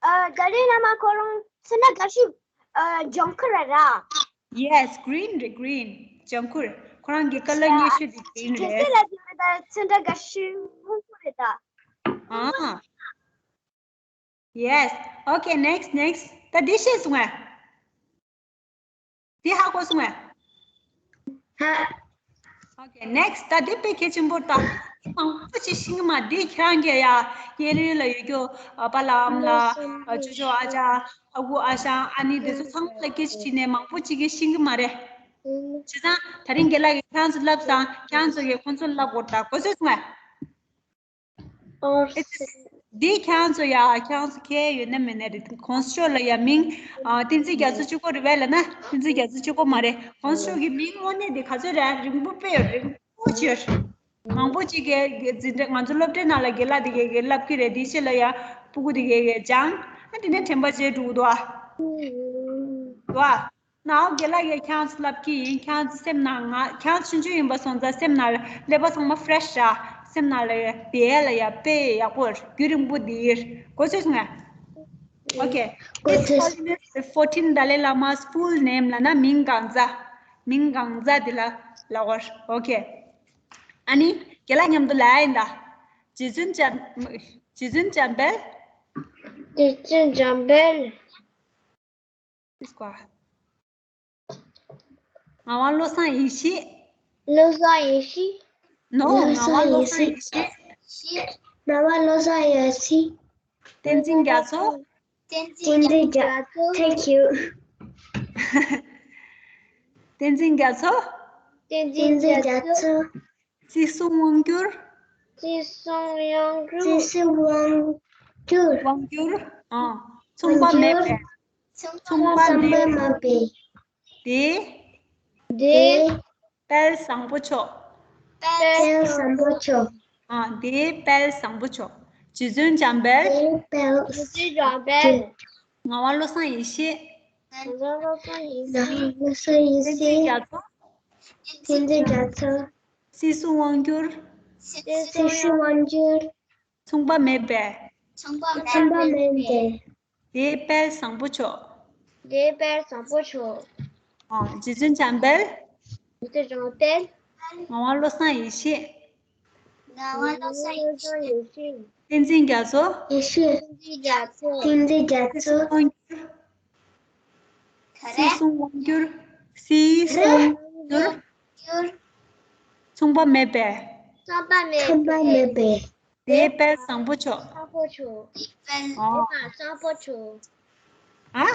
ཨ། ཏཱ་ལའི་བླ་མ་ཁོ་རང་ཚོན་ཁྲ་དགའ་ཤོས་ཨ་ལྗང་ཁུ་རེད་ར། Yes, green རེད། green. ལྗང་ཁུ་རེད། ཁོ་རང་གི་ཀ་ལར་སྙན་ཤོས་དེ་green རེད། གལ་སྲིད་ལ་དེ་རེད་ད་ཚོན་ཁྲ་དགའ་ཤོས་སྔོན་པོ་རེད་ད། ཨ། Yes. Okay, next, next. ད་འདི་ཤེས་སོང་ངས། འདི་ཧ་གོ་སོང་ངས། ཧ། Okay, next. ད་འདི་དཔེ་གལ་ཆེན་པོ་ད། མང་པོ་ཅིག་ཤེས་ཀྱི་མ། འདི་ཁྱེད་རང་གིས་ཡ་གཡས་གཡོན་ལ་ཡོད་རྒྱུ་ཨ་པ་ལ་ཨམ་ལ་ཨ་ཅོ་ཅོ་ཨ་ཅག་ཨ་ཁུ་ཨ་ཞང་ཨ་ནེ་འདི་ཚོ་ཚང་མ་ལ་སྐད་ཆ་དྲིས་ནས་མང་པོ་ཅིག་གིས་ཤེས་ཀྱི་མ་རེད། བྱས་ཙང་དེ་རིང་རྒན་ལགས་ཀྱིས་ཁྱེད་རང་ཚོ་ལབ་ཙང་ཁྱེད་རང་ཚོ་གིས་ཁོང་ཚོ་ལབ་དགོས་ད། གོ་སོང་ངས། འདི་ཁྱེད་རང་ཚོ་ཡ་ཁྱེད་རང་ཚོ་མཁྱེན་ཡོད་ན་མེད་ན་རེད། གོང་ས་མཆོག་ལ་ཡ་མིང་ཨ་བསྟན་འཛིན་རྒྱ་མཚོ་གཅིག་པོ་རེད་པས་ལབ་ན་བསྟན་འཛིན་རྒྱ་མཚོ་གཅིག་པོ་མ་རེད། གོང་ས་མཆོག་གི་མིང་དངོས་གནས་དེ་ག་ཚོད་རེད། རིང་པོ་དཔེ་རིང་པོ་ཅིག་ཡོད། མང་པོ་ཅིག་གིས་འཛིན་གྲྭ་ང་ཚོ་སློབ་གྲྭའི་ནང་ལ་རྒན་ལགས་དེ་གས་ཀྱིས་བསླབ་ཀྱི་རེད། དེའི་ཕྱི་ལ་ཡ་སྤུ་གུ་དེ་གས་ཀྱིས་སྦྱངས། ཨ་དེ་ནས་དྲན་པ་བརྗེད་འགྲོ་གི་འདུག་ཨ། འདུག་ཨ། ནའོ་རྒན་ལགས་ཀྱིས་ཁྱེད་རང་ཚོ་ལབ་ཀྱི་ཡིན། ཁྱེད་རང་ཚོ་སེམས་ནང་ང་ཁྱེད་རང་ཚོ་ཆུང་ཆུང་ཡིན་པ་སོང་ཙང་སེམས་ནང་ཀླད་པ་ཚང་མ་fresh ར། སེམས་ནང་ལ་ཡ་དེ་ལ་ཡ་དཔེ་ཡག་པོ་རྒྱུན་རིང་པོ་འདིར་གོ་ཚོད་སོང་ང་། Okay. His Holiness the fourteenth Dalai Lama's full name ལབ་ན་མིང་གང་ཟག་མིང་གང་ཟག་འདི་ལ་ལབ་པ། Okay. ཨ་ནི་རྒན་ལགས་མཉམ་དུ་ལབ་ཡིན་ད། རྗེ་བཙུན་འཇམ་རྗེ་བཙུན་འཇམ་དཔལ། རྗེ་བཙུན་འཇམ་དཔལ། ངག་དབང་བློ་བཟང་ཡེ་ཤེས། བློ་བཟང་ཡེ་ཤེས། No, ངག་དབང་བློ་བཟང་ཡེ་ཤེས། ངག་དབང་བློ་བཟང་ཡེ་ཤེས། བསྟན་འཛིན་རྒྱ་མཚོ། བསྟན་འཛིན་རྒྱ་མཚོ། Thank you. བསྟན་འཛིན་རྒྱ་མཚོ། བསྟན་འཛིན་རྒྱ་མཚོ། སྲིད་གསུམ་དབང་བསྒྱུར། སྲིད་གསུམ་དབང་བསྒྱུར། སྲིད་གསུམ་དབང་བསྒྱུར། དབང་བསྒྱུར། ཨ། མཚུངས་པ་མེད་པའི། མཚུངས་པ་མེད་པའི། དེ། དེ། དཔལ་བཟང་པོ་མཆོག་དཔལ་བཟང་པོ་མཆོག་ཨ། དེ་དཔལ་བཟང་པོ་མཆོག་རྗེ་བཙུན་འཇམ་དཔལ། དེ་དཔལ། རྗེ་བཙུན་འཇམ་དཔལ། ངག་དབང་བློ་བཟང་ཡེ་ཤེས། ངག་དབང་བློ་བཟང་ཡེ་ཤེས། ངག་དབང་བློ་བཟང་ཡེ་ཤེས། བསྟན་འཛིན་རྒྱ་མཚོ། བསྟན་འཛིན་རྒྱ་མཚོ། སྲིད་གསུམ་དབང་བསྒྱུར། སྲིད་གསུམ་དབང་བསྒྱུར། མཚུངས་པ་མེད་པའི། མཚུངས་པ་མེད་པའི། དེ་དཔལ་བཟང་པོ་མཆོག་དེ་དཔལ་བཟང་པོ་མཆོག་ཨ། རྗེ་བཙུན་འཇམ་དཔལ། རྗེ་བཙུན་འཇམ་དཔལ། ངག་དབང་བློ་བཟང་ཡེ་ཤེས། ངག་དབང་བློ་བཟང་ཡེ་ཤེས། བསྟན་འཛིན་རྒྱ་མཚོ། ཡེ་ཤེས། བསྟན་འཛིན་རྒྱ་མཚོ། བསྟན་འཛིན་རྒྱ་མཚོ། དབང་བསྒྱུར། ག་རེ། སྲིད་གསུམ་དབང་བསྒྱུར། སྲིད་གསུམ་དབང་བསྒྱུར། མཚུངས་པ་མེད་པའི། མཚུངས་པ་མེད་པའི། དེ་དཔལ་བཟང་པོ་མཆོག་བཟང་པོ་མཆོག་དེ་དཔལ། ཨོ། བཟང་པོ་མཆོག་ཨ།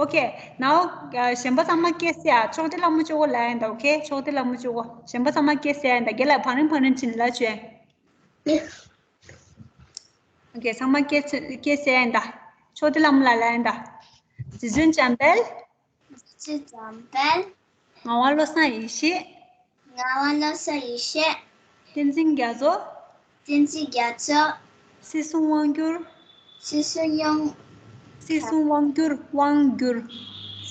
Okay. Now, གཞན་པ་ཚང་མ་སྐད་གསལ་ཡ། ཕྱོགས་སྡེ་ལྷ་མོ་ཅོ་གོ་ལ་ཡིན་ད། Okay. ཕྱོགས་སྡེ་ལྷ་མོ་ཅོ་གོ་གཞན་པ་ཚང་མ་སྐད་གསལ་ཡ་ཡིན་ད། རྒན་ལགས་བང་རིམ་བང་རིམ་ཕྱིན་ལ་བྱོས། Okay. ཚང་མ་སྐད་སྐད་གསལ་ཡ་ཡིན་ད། ཕྱོགས་སྡེ་ལྷ་མོ་ལ་ལ་ཡིན་ད། རྗེ་བཙུན་འཇམ་དཔལ། རྗེ་བཙུན་འཇམ་དཔལ། ངག་དབང་བློ་བཟང་ཡེ་ཤེས། ངག་དབང་བློ་བཟང་ཡེ་ཤེས། བསྟན་འཛིན་རྒྱ་མཚོ། བསྟན་འཛིན་རྒྱ་མཚོ། སྲིད་གསུམ་དབང་བསྒྱུར། སྲིད་གསུམ་དབང་། སྲིད་གསུམ་དབང་བསྒྱུར། དབང་བསྒྱུར།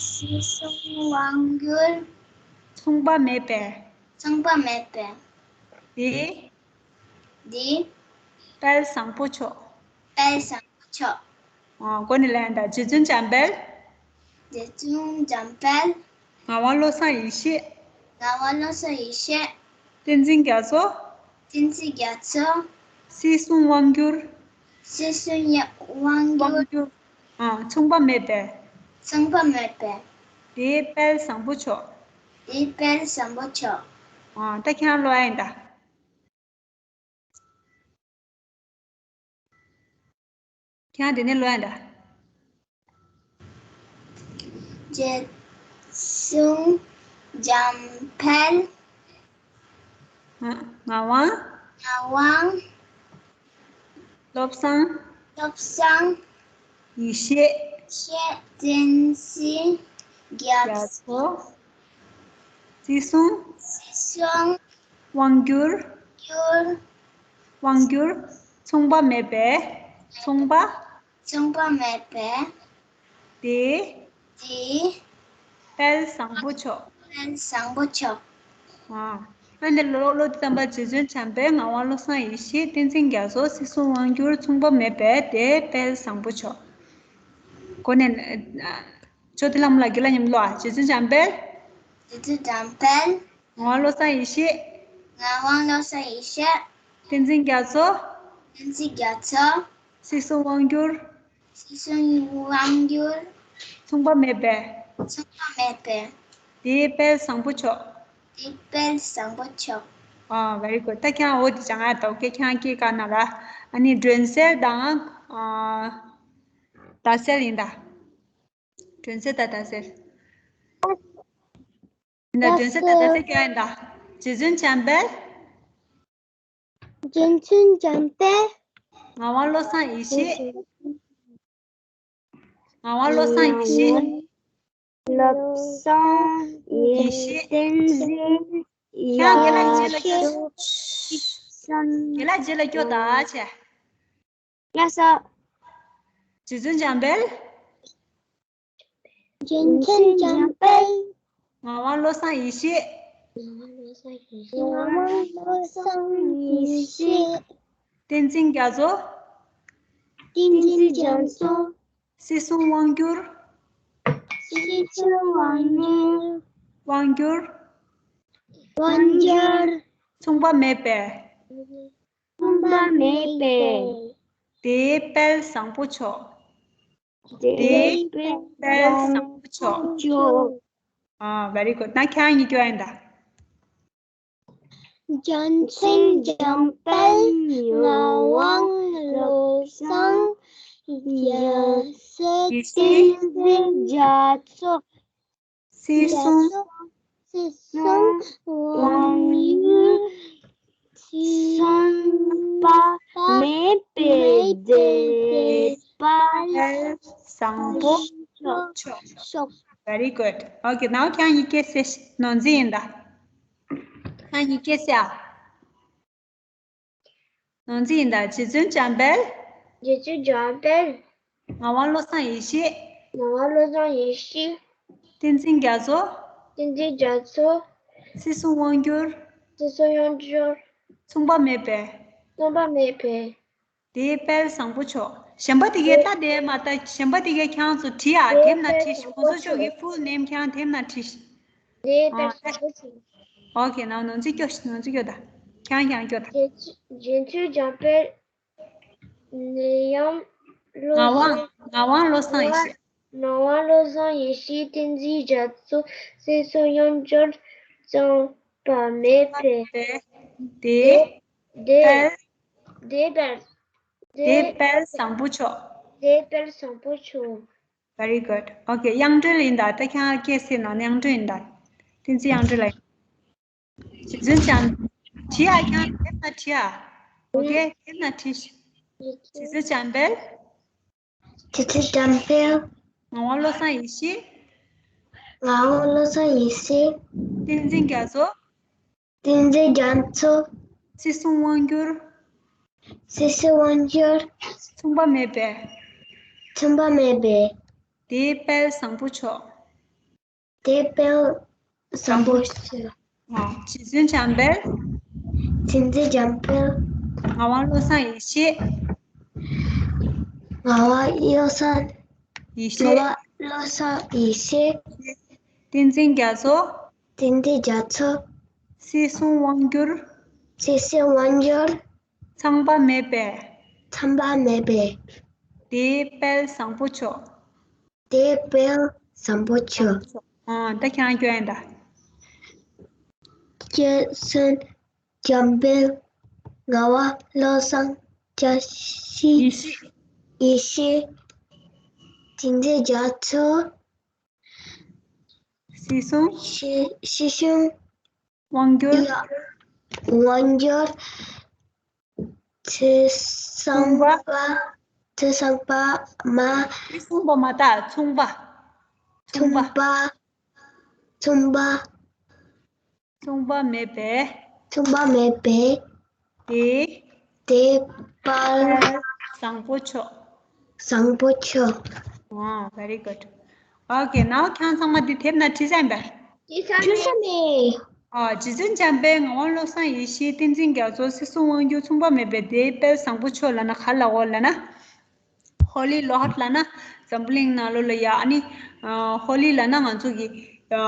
སྲིད་གསུམ་དབང་བསྒྱུར། མཚུངས་པ་མེད་པའི། མཚུངས་པ་མེད་པའི། དེ། དེ། དཔལ་བཟང་པོ་མཆོག་དཔལ་བཟང་པོ་མཆོག་ཨ། གོ་ནི་ལ་ཡིན་ད། རྗེ་བཙུན་འཇམ་དཔལ། རྗེ་བཙུན་འཇམ་དཔལ། ངག་དབང་བློ་བཟང་ཡེ་ཤེས། ངག་དབང་བློ་བཟང་ཡེ་ཤེས། བསྟན་འཛིན་རྒྱ་མཚོ། བསྟན་འཛིན་རྒྱ་མཚོ། སྲིད་གསུམ་དབང་བསྒྱུར། སྲིད་གསུམ་ཡ་དབང་དབང་བསྒྱུར། བསྒྱུར། ཨ། མཚུངས་པ་མེད་པའི། མཚུངས་པ་མེད་པའི། དེ་དཔལ་བཟང་པོ་མཆོག་དེ་དཔལ་བཟང་པོ་མཆོག་ཨ། ད་ཁྱེད་རང་ཀློག་ཡ་ཡིན་ད། ཁྱེད་རང་དེ་ནས་ཀློག་ཡ་ཡིན་ད། རྗེ་བཙུན་འཇམ་དཔལ། ང་ངག་དབང་། ངག་དབང་། བློ་བཟང་། བློ་བཟང་། ཡེ་ཤེས། ཡེ་ཤེས། བསྟན་འཛིན་རྒྱ་རྒྱ་མཚོ། སྲིད་གསུམ། སྲིད་གསུམ། དབང་བསྒྱུར། བསྒྱུར། དབང་བསྒྱུར། མཚུངས་པ་མེད་པའི། མཚུངས་པ། མཚུངས་པ་མེད་པའི། དེ། དེ། དཔལ་བཟང་པོ་མཆོག་དཔལ་བཟང་པོ་མཆོག་ཨ། ཨ་ནི་ཀློག་ཀློག་དུས་ཙམ་པ་རྗེ་བཙུན་འཇམ་དཔལ། ངག་དབང་བློ་བཟང་ཡེ་ཤེས། བསྟན་འཛིན་རྒྱ་མཚོ། སྲིད་གསུམ་དབང་བསྒྱུར། མཚུངས་པ་མེད་པའི་དེ་དཔལ་བཟང་པོ་མཆོག་གོ་ནས། ཨ། ཕྱོགས་སྡེ་ལྷ་མོ་ལ་རྒན་ལགས་མཉམ་དུ་ཀློག་ཨ། རྗེ་བཙུན་འཇམ་དཔལ། རྗེ་བཙུན་འཇམ་དཔལ། ངག་དབང་བློ་བཟང་ཡེ་ཤེས། ངག་དབང་བློ་བཟང་ཡེ་ཤེས། བསྟན་འཛིན་རྒྱ་མཚོ། བསྟན་འཛིན་རྒྱ་མཚོ། སྲིད་གསུམ་དབང་བསྒྱུར། སྲིད་གསུམ་དབང་བསྒྱུར། མཚུངས་པ་མེད་པའི། མཚུངས་པ་མེད་པའི། དེ་དཔལ་བཟང་པོ་མཆོག་དེ་དཔལ་བཟང་པོ་མཆོག་ཨ། very good. ད་ཁྱེད་རང་འོ་དེ་སྦྱང་ཡ་ད། Okay. ཁྱེད་རང་སྐད་བཀག་གནང་ར། ཨ་ནི་སྒྲོན་གསལ་དང་། ཨ། དར་གསལ་ཡིན་ད། སྒྲོན་གསལ་དང་དར་གསལ། ཡིན་ད། སྒྲོན་གསལ་དང་དར་གསལ་སྐྱོན་ཡིན་ད། རྗེ་བཙུན་འཇམ་དཔལ། རྗེ་བཙུན་འཇམ་དཔལ། ངག་དབང་བློ་བཟང་ཡེ་ཤེས། ངག་དབང་བློ་བཟང་ཡེ་ཤེས། བློ་བཟང་ཡེ་ཤེས། བསྟན་འཛིན་ཡེ་ཤེས། ཁྱེད་རང་རྒན་ལགས་རྗེས་ལ་སྐྱོ། རྒན་ལགས་རྗེས་ལ་སྐྱོ་ད་བྱས། ཡ་ས། རྗེ་བཙུན་འཇམ་དཔལ། རྗེ་བཙུན་འཇམ་དཔལ། ངག་དབང་བློ་བཟང་ཡེ་ཤེས། ངག་དབང་བློ་བཟང་ཡེ་ཤེས། བསྟན་འཛིན་རྒྱ་མཚོ། བསྟན་འཛིན་རྒྱ་མཚོ། སྲིད་ཟུར་དབང་སྒྱུར། སྲིད་ཟུར་དབང་སྒྱུར། དབང་སྒྱུར། དབང་སྒྱུར། མཚུངས་པ་མེད་པས། མཚུངས་པ་མེད་པས། དེའི་དཔལ་བཟང་པོ་མཆོག་དེའི་དཔལ་བཟང་པོ་མཆོག་ཨ། very good. ད་ཁྱེད་རང་གཉིས་སྐྱོར་ཡིན་ད། རྒྱལ་མཚན་འཇམ་དཔལ་ངག་དབང་བློ་བཟང་ཡེ་ཤེས་བསྟན་འཛིན་རྒྱ་མཚོ། སྲིད་ཟུར། སྲིད་ཟུར་དབང་ཡུལ་མཚུངས་པ་མེད་པའི་དེ་དཔལ་བཟང་པོ་མཆོག Very good. Okay, now ཁྱེད་རང་གཉིས་སྐད་ཆ་ནོར་འཛིན་ཡིན་ད། ཁྱེད་རང་གཉིས་སྐད་ཆ་ནོར་འཛིན་ཡིན་ད། རྗེ་བཙུན་འཇམ་དཔལ། རྗེ་བཙུན་འཇམ་དཔལ། ངག་དབང་བློ་བཟང་ཡེ་ཤེས། ངག་དབང་བློ་བཟང་ཡེ་ཤེས། བསྟན་འཛིན་རྒྱ་མཚོ། བསྟན་འཛིན་རྒྱ་མཚོ། སྲིད་ཟུར་དབང་སྒྱུར། སྲིད་ཟུར་དབང་སྒྱུར། མཚུངས་པ་མེད་པས། མཚུངས་པ་མེད་པས། དེའི་དཔལ་བཟང་པོ་མཆོག་གཞན་པ་དེ་གའི་ལྟ་དེ་མ་ལྟ། གཞན་པ་དེ་གའི་ཁྱེད་རང་ཚོ་བྲིས་ཨ། དེབ་ན་བྲིས་ཤིག །གོང་ས་མཆོག་གི་full name ཁྱེད་རང་དེབ་ན་བྲིས་ཤིག་དེའི་དཔལ་བཟང་པོ་མཆོག Okay, now ནོར་འཛིན་སྐྱོར་ཤིག །ནོར་འཛིན་སྐྱོར་ད། ཁྱེད་རང་ཁྱེད་རང་སྐྱོར་ད། རྗེ་བཙུན་འཇམ་དཔལ། ནེ་ཡམ་བློ་ངག་དབང་། ངག་དབང་བློ་བཟང་ཡེ་ཤེས། ངག་དབང་བློ་བཟང་ཡེ་ཤེས། བསྟན་འཛིན་རྒྱ་མཚོ། སྲིད་ཟུར་དབང་སྒྱུར། མཚུངས་པ་མེད་པས། དེ། དེ། དཔལ། དེ་དཔལ། དེ་དཔལ་བཟང་པོ་མཆོག་དེ་དཔལ་བཟང་པོ་མཆོག Very good. Okay, དབྱངས་སྒྲོལ་ཡིན་ད། ད་ཁྱེད་རང་སྐད་ཆ་ནང་ནས་དབྱངས་སྒྲོལ་ཡིན་ད། བསྟན་འཛིན་དབྱངས་སྒྲོལ་ལགས། རྗེ་བཙུན་འཇམ། བྲིས་ཨ། ཁྱེད་རང་དེབ་ན་བྲིས་ཨ། Okay, དེབ་ན་བྲིས་ཤིག་རྗེ་བཙུན་འཇམ་དཔལ། རྗེ་བཙུན་འཇམ་དཔལ། ངག་དབང་བློ་བཟང་ཡེ་ཤེས། ངག་དབང་བློ་བཟང་ཡེ་ཤེས། བསྟན་འཛིན་རྒྱ་མཚོ། བསྟན་འཛིན་རྒྱ་མཚོ། སྲིད་ཟུར་དབང་སྒྱུར། སྲིད་ཟུར་དབང་སྒྱུར། མཚུངས་པ་མེད་པས། མཚུངས་པ་མེད་པས། དེའི་དཔལ་བཟང་པོ་མཆོག་དེའི་དཔལ་བཟང་པོ་མཆོག་ཨ། རྗེ་བཙུན་འཇམ་དཔལ། རྗེ་བཙུན་འཇམ་དཔལ། ངག་དབང་བློ་བཟང་ཡེ་ཤེས། ངག་དབང་བློ་བཟང་ཡེ་ཤེས། ངག་དབང་བློ་བཟང་ཡེ་ཤེས། བསྟན་འཛིན་རྒྱ་མཚོ། བསྟན་འཛིན་རྒྱ་མཚོ། སྲིད་ཟུར་དབང་སྒྱུར། སྲིད་ཟུར་དབང་སྒྱུར། མཚུངས་པ་མེད་པས། མཚུངས་པ་མེད་པས། དེའི་དཔལ་བཟང་པོ་མཆོག་དེའི་དཔལ་བཟང་པོ་མཆོག་ཨ། ད་ཁྱེད་རང་སྐྱོར་ཡིན་ད། རྗེ་བཙུན་འཇམ་དཔལ། ངག་དབང་བློ་བཟང་ཡེ་ཤེས། ཡེ་ཤེས། ཡེ་ཤེས། བསྟན་འཛིན་རྒྱ་མཚོ། སྲིད་ཟུར། སྲིད་སྲིད་ཟུར། དབང་སྒྱུར། དབང་སྒྱུར། ཐོས་བསམ་པ། ཐོས་བསམ་པ་མ། ཐོས་བསམ་པ་མ་དག་མཚུངས་པ། མཚུངས་པ། མཚུངས་པ། མཚུངས་པ་མེད་པས། མཚུངས་པ་མེད་པས། དེ། དེ་དཔལ་བཟང་པོ་མཆོག་བཟང་པོ་མཆོག་ཨ། very good. Okay, now ཁྱེད་ཚང་མ་འདི་དེབ་ན་བྲིས་ཚར་ཡིན་པས། བྲིས་ཚར་མེད། ཨ། རྗེ་བཙུན་འཇམ་དཔལ། ངག་དབང་བློ་བཟང་ཡེ་ཤེས། བསྟན་འཛིན་རྒྱ་མཚོ། སྲིད་ཟུར་དབང་སྒྱུར། མཚུངས་པ་མེད་པས། དེའི་དཔལ་བཟང་པོ་མཆོག་ལབ་ན་ག་ལབ་དགོས་ལབ་ན། Holy Lord ལབ་ན་འཛམ་བུ་གླིང་ནང་ལོགས་ལ་ཡ། ཨ་ནི་ཨ། Holy ལབ་ན་ང་ཚོ་གི་ཨ།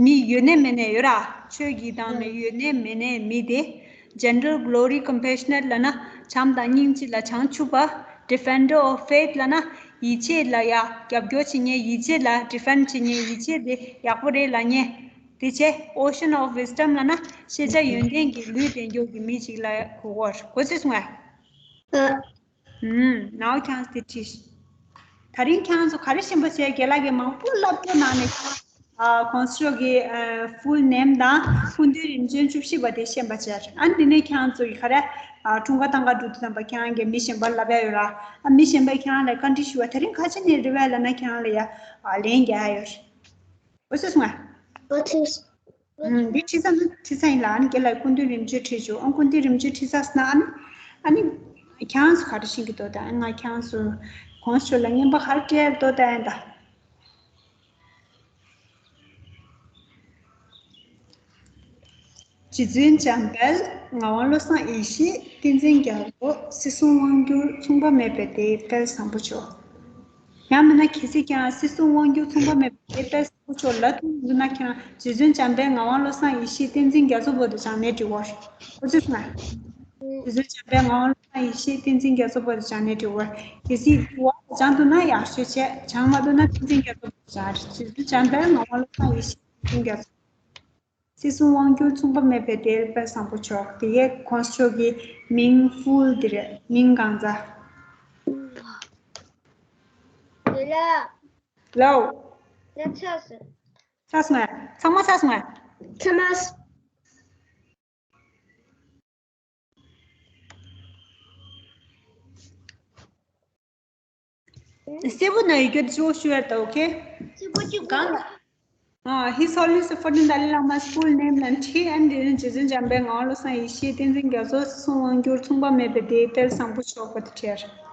མི་ཡོད་ནའི་མེད་ནའི་ཡོད་ར། ཆོས་ཀྱི་དང་ནི་ཡོད་ནའི་མེད་ནའི་མི་དེ། Gentle, glory, compassionate ལབ་ན་བྱམས་དང་སྙིང་རྗེ་ལ་བྱང་ཆུབ་པ། Defender of faith ལབ་ན་ཡིད་ཆེས་ལ་ཡ། རྒྱབ་སྐྱོར་བྱེད་མཁན། ཡིད་ཆེས་ལ་defend བྱེད་མཁན། ཡིད་ཆེས་དེ་ཡག་པོ་རེད་ལབ་མཁན་དེ་བྱས། Ocean of wisdom ལབ་ན་ཤེས་བྱ་ཡོན་ཏན་གྱི་ལུས་ལྡན་སྐྱོབ་ཀྱི་མི་ཅིག་ལ་གོ་དགོས། གོ་ཚོད་སོང་ངས། ཨུམ། Now ཁྱེད་རང་ཚོ་དེ་བྲིས། ད་རིང་ཁྱེད་རང་ཚོ་ག་རེ་ཤེས་པ་བྱས། རྒན་ལགས་ཀྱིས་མང་པོ་བསླབ་རྒྱུ་ནང་ནས་ཁྱེད་རང་ཨ། ཁོང་ཚོ་གི་ཨ། full name དང་སྐུ་མདུན་རིམ་བྱོན་བཅུ་བཞི་པ་དེ་ཤེས་པ་བྱས། ཨ་ནི་དེ་ནས་ཁྱེད་རང་ཚོ་གི་ག་རེ་ཨ། འཁྲུངས་སྐར་བཏང་ག་འགྲོ་དུས་ཙམ་པ་ཁྱེད་རང་གིས་མི་གཞན་པར་བསླབ་ཡ་ཡོད་ར། ཨ། མི་གཞན་པས་ཁྱེད་རང་ལ་བཀའ་འདྲི་ཞུ་བ། ད་རིང་ག་བྱས་ནས་རེད་པས་ལབ་ན་ཁྱེད་རང་ལ་ཡ་ཨ། ལན་རྒྱག་ཡ་ཡོད་རེད། འོ་སོང་ངས། འོ་ཐུགས། ཨུམ། འདི་ཁྲིད་ས་ན་ཁྲིད་ས་ཡིན་ལ། ཨ་ནི་རྒན་ལགས་སྐུ་མདུན་རིམ་བྱོན་ཁྲིད་བྱུང་། ཨ། སྐུ་མདུན་རིམ་བྱོན་ཁྲིད་ཚར་སོང་ན་ཨ་ནི། ཨ་ནི་ཁྱེད་རང་ཚོ་ག་རེ་ཤེས་ཀྱི་འདུག་ད་ང་ཁྱེད་རང་ཚོ་གོང་ས་མཆོག་ལ་རྔན་པ་ག་རེ་སྤྲད་འདུག་ད་ཡིན་ད། རྗེ་བཙུན་འཇམ་དཔལ། ངག་དབང་བློ་བཟང་ཡེ་ཤེས། བསྟན་འཛིན་རྒྱ་མཚོ། སྲིད་གསུམ་དབང་སྒྱུར་མཚུངས་པ་མེད་པའི་སྡེའི་དཔལ་བཟང་པོ་མཆོག་ཡང་མིན་ན་གལ་སྲིད་ཀྱང་སྲིད་གསུམ་དབང་སྒྱུར་མཚུངས་པ་མེད་པའི་སྡེའི་དཔལ་བཟང་པོ་མཆོག་ལབ་ཐུབ་འདུག་ན་ཀྱང་རྗེ་བཙུན་འཇམ་དཔལ། ངག་དབང་བློ་བཟང་ཡེ་ཤེས། བསྟན་འཛིན་རྒྱ་མཚོ་བར་དུ་སྦྱངས་ནས་འགྲིག་གོ། ཨོ་ཙི་སོང་ང་། རྗེ་བཙུན་འཇམ་དཔལ། ངག་དབང་བློ་བཟང་ཡེ་ཤེས། བསྟན་འཛིན་རྒྱ་མཚོ་བར་དུ་སྦྱངས་ནས་འགྲིག་གོ། གལ་སྲིད་དུ་བ་སྦྱངས་འདུག་ན་ཡག་ཤོས་བྱས། སྦྱངས་མ་འདུག་ན་བསྟན་འཛིན་རྒྱ་མཚོ་བར་དུ་སྦྱངས་རེད། རྗེ་བཙུན་འཇམ་དཔལ། ངག་དབང་བློ་བཟང་ཡེ་ཤེས། བསྟན་འཛིན་རྒྱ་མཚོ། སྲིད་གསུམ་དབང་སྒྱུར་མཚུངས་པ་མེད་པའི་སྡེའི་དཔལ་བཟང་པོ་མཆོག་དེ་གའི་ཁོང་ཚོ་གི་མིང་ཧྥུལ་དེ་རེད། མིང་གང་ཚ། ལའོ། ཡ་ཚ་སོང་། ཚ་སོང་ང་། ཚང་མ་ཚ་སོང་ང་། ཚ་མ། སེར་པོ་ན་ཡོད་རྒྱུ་ཅོ་ཞུ་ཡ་ད། ཨོ་ཁེ། སེར་པོ་ཅིག་གང་ལ། ཨ། His Holiness the fourteenth Dalai Lama's full name ལ་ཁྲིད། ཨ་ནི་དེ་ནི་རྗེ་བཙུན་འཇམ་དཔལ། ངག་དབང་བློ་བཟང་ཡེ་ཤེས། བསྟན་འཛིན་རྒྱ་མཚོ། སྲིད་གསུམ་དབང་སྒྱུར་མཚུངས་པ་མེད་པའི་སྡེའི་དཔལ་བཟང་པོ་མཆོག་པ་དེ་བྲིས།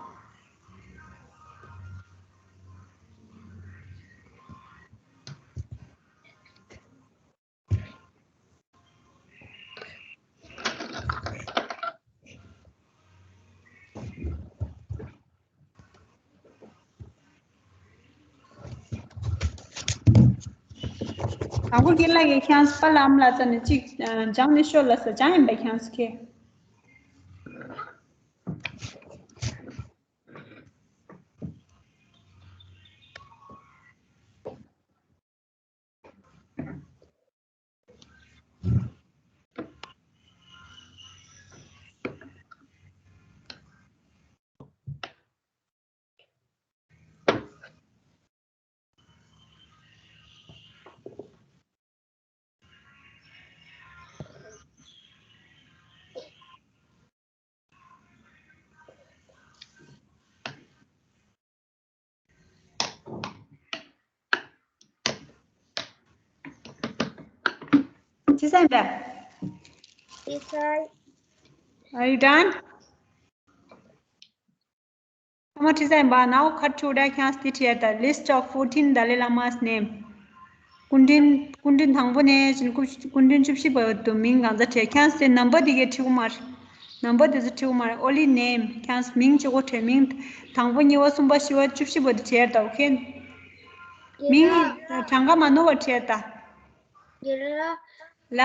དང་པོ་ཁྱེད་ལ་ཡི་ཁྱེད་རང་པ་ལམ་ལ་ཙ་ནས་གཅིག་སྦྱངས་ནས་ཤོག་ལ་ས། སྦྱངས་ཡིན་པ་ཁྱེད་རང་ཁེ། ཅི་ཟེར་འདྲ། Are you done? ཨ་མ་ཁྲི་སེང་པ་ནའོ་ཁ་ཁྲུ་ད་ཁྱངས་ཏི་ཁྲི་ཡ་ད། List of fourteen Dalai Lama's name. སྐུ་མགྲོན། སྐུ་མགྲོན་དང་པོ་ནས་བྱས་ནས་སྐུ་མགྲོན་བཅུ་བཞི་པ་བར་དུ་མིང་གང་ཚ་བྲིས། ཁྱངས་ཏེ་ནམ་བར་དེ་གའི་བྲིས་གོ་མ་རེད། ནམ་བར་དེ་ཚོ་བྲིས་གོ་མ་རེད། Only name. ཁྱངས་མིང་གཅིག་པོ་བྲིས། མིང་དང་པོ་གཉིས་པ་གསུམ་པ་བཞི་པ་བཅུ་བཞི་བར་དུ་བྲིས་ཡ་ད། ཨོ་ཁེ། མིང་གྲངས་ཀ་མ་ནོར་བ་བྲིས་ཡ་ད། ལ།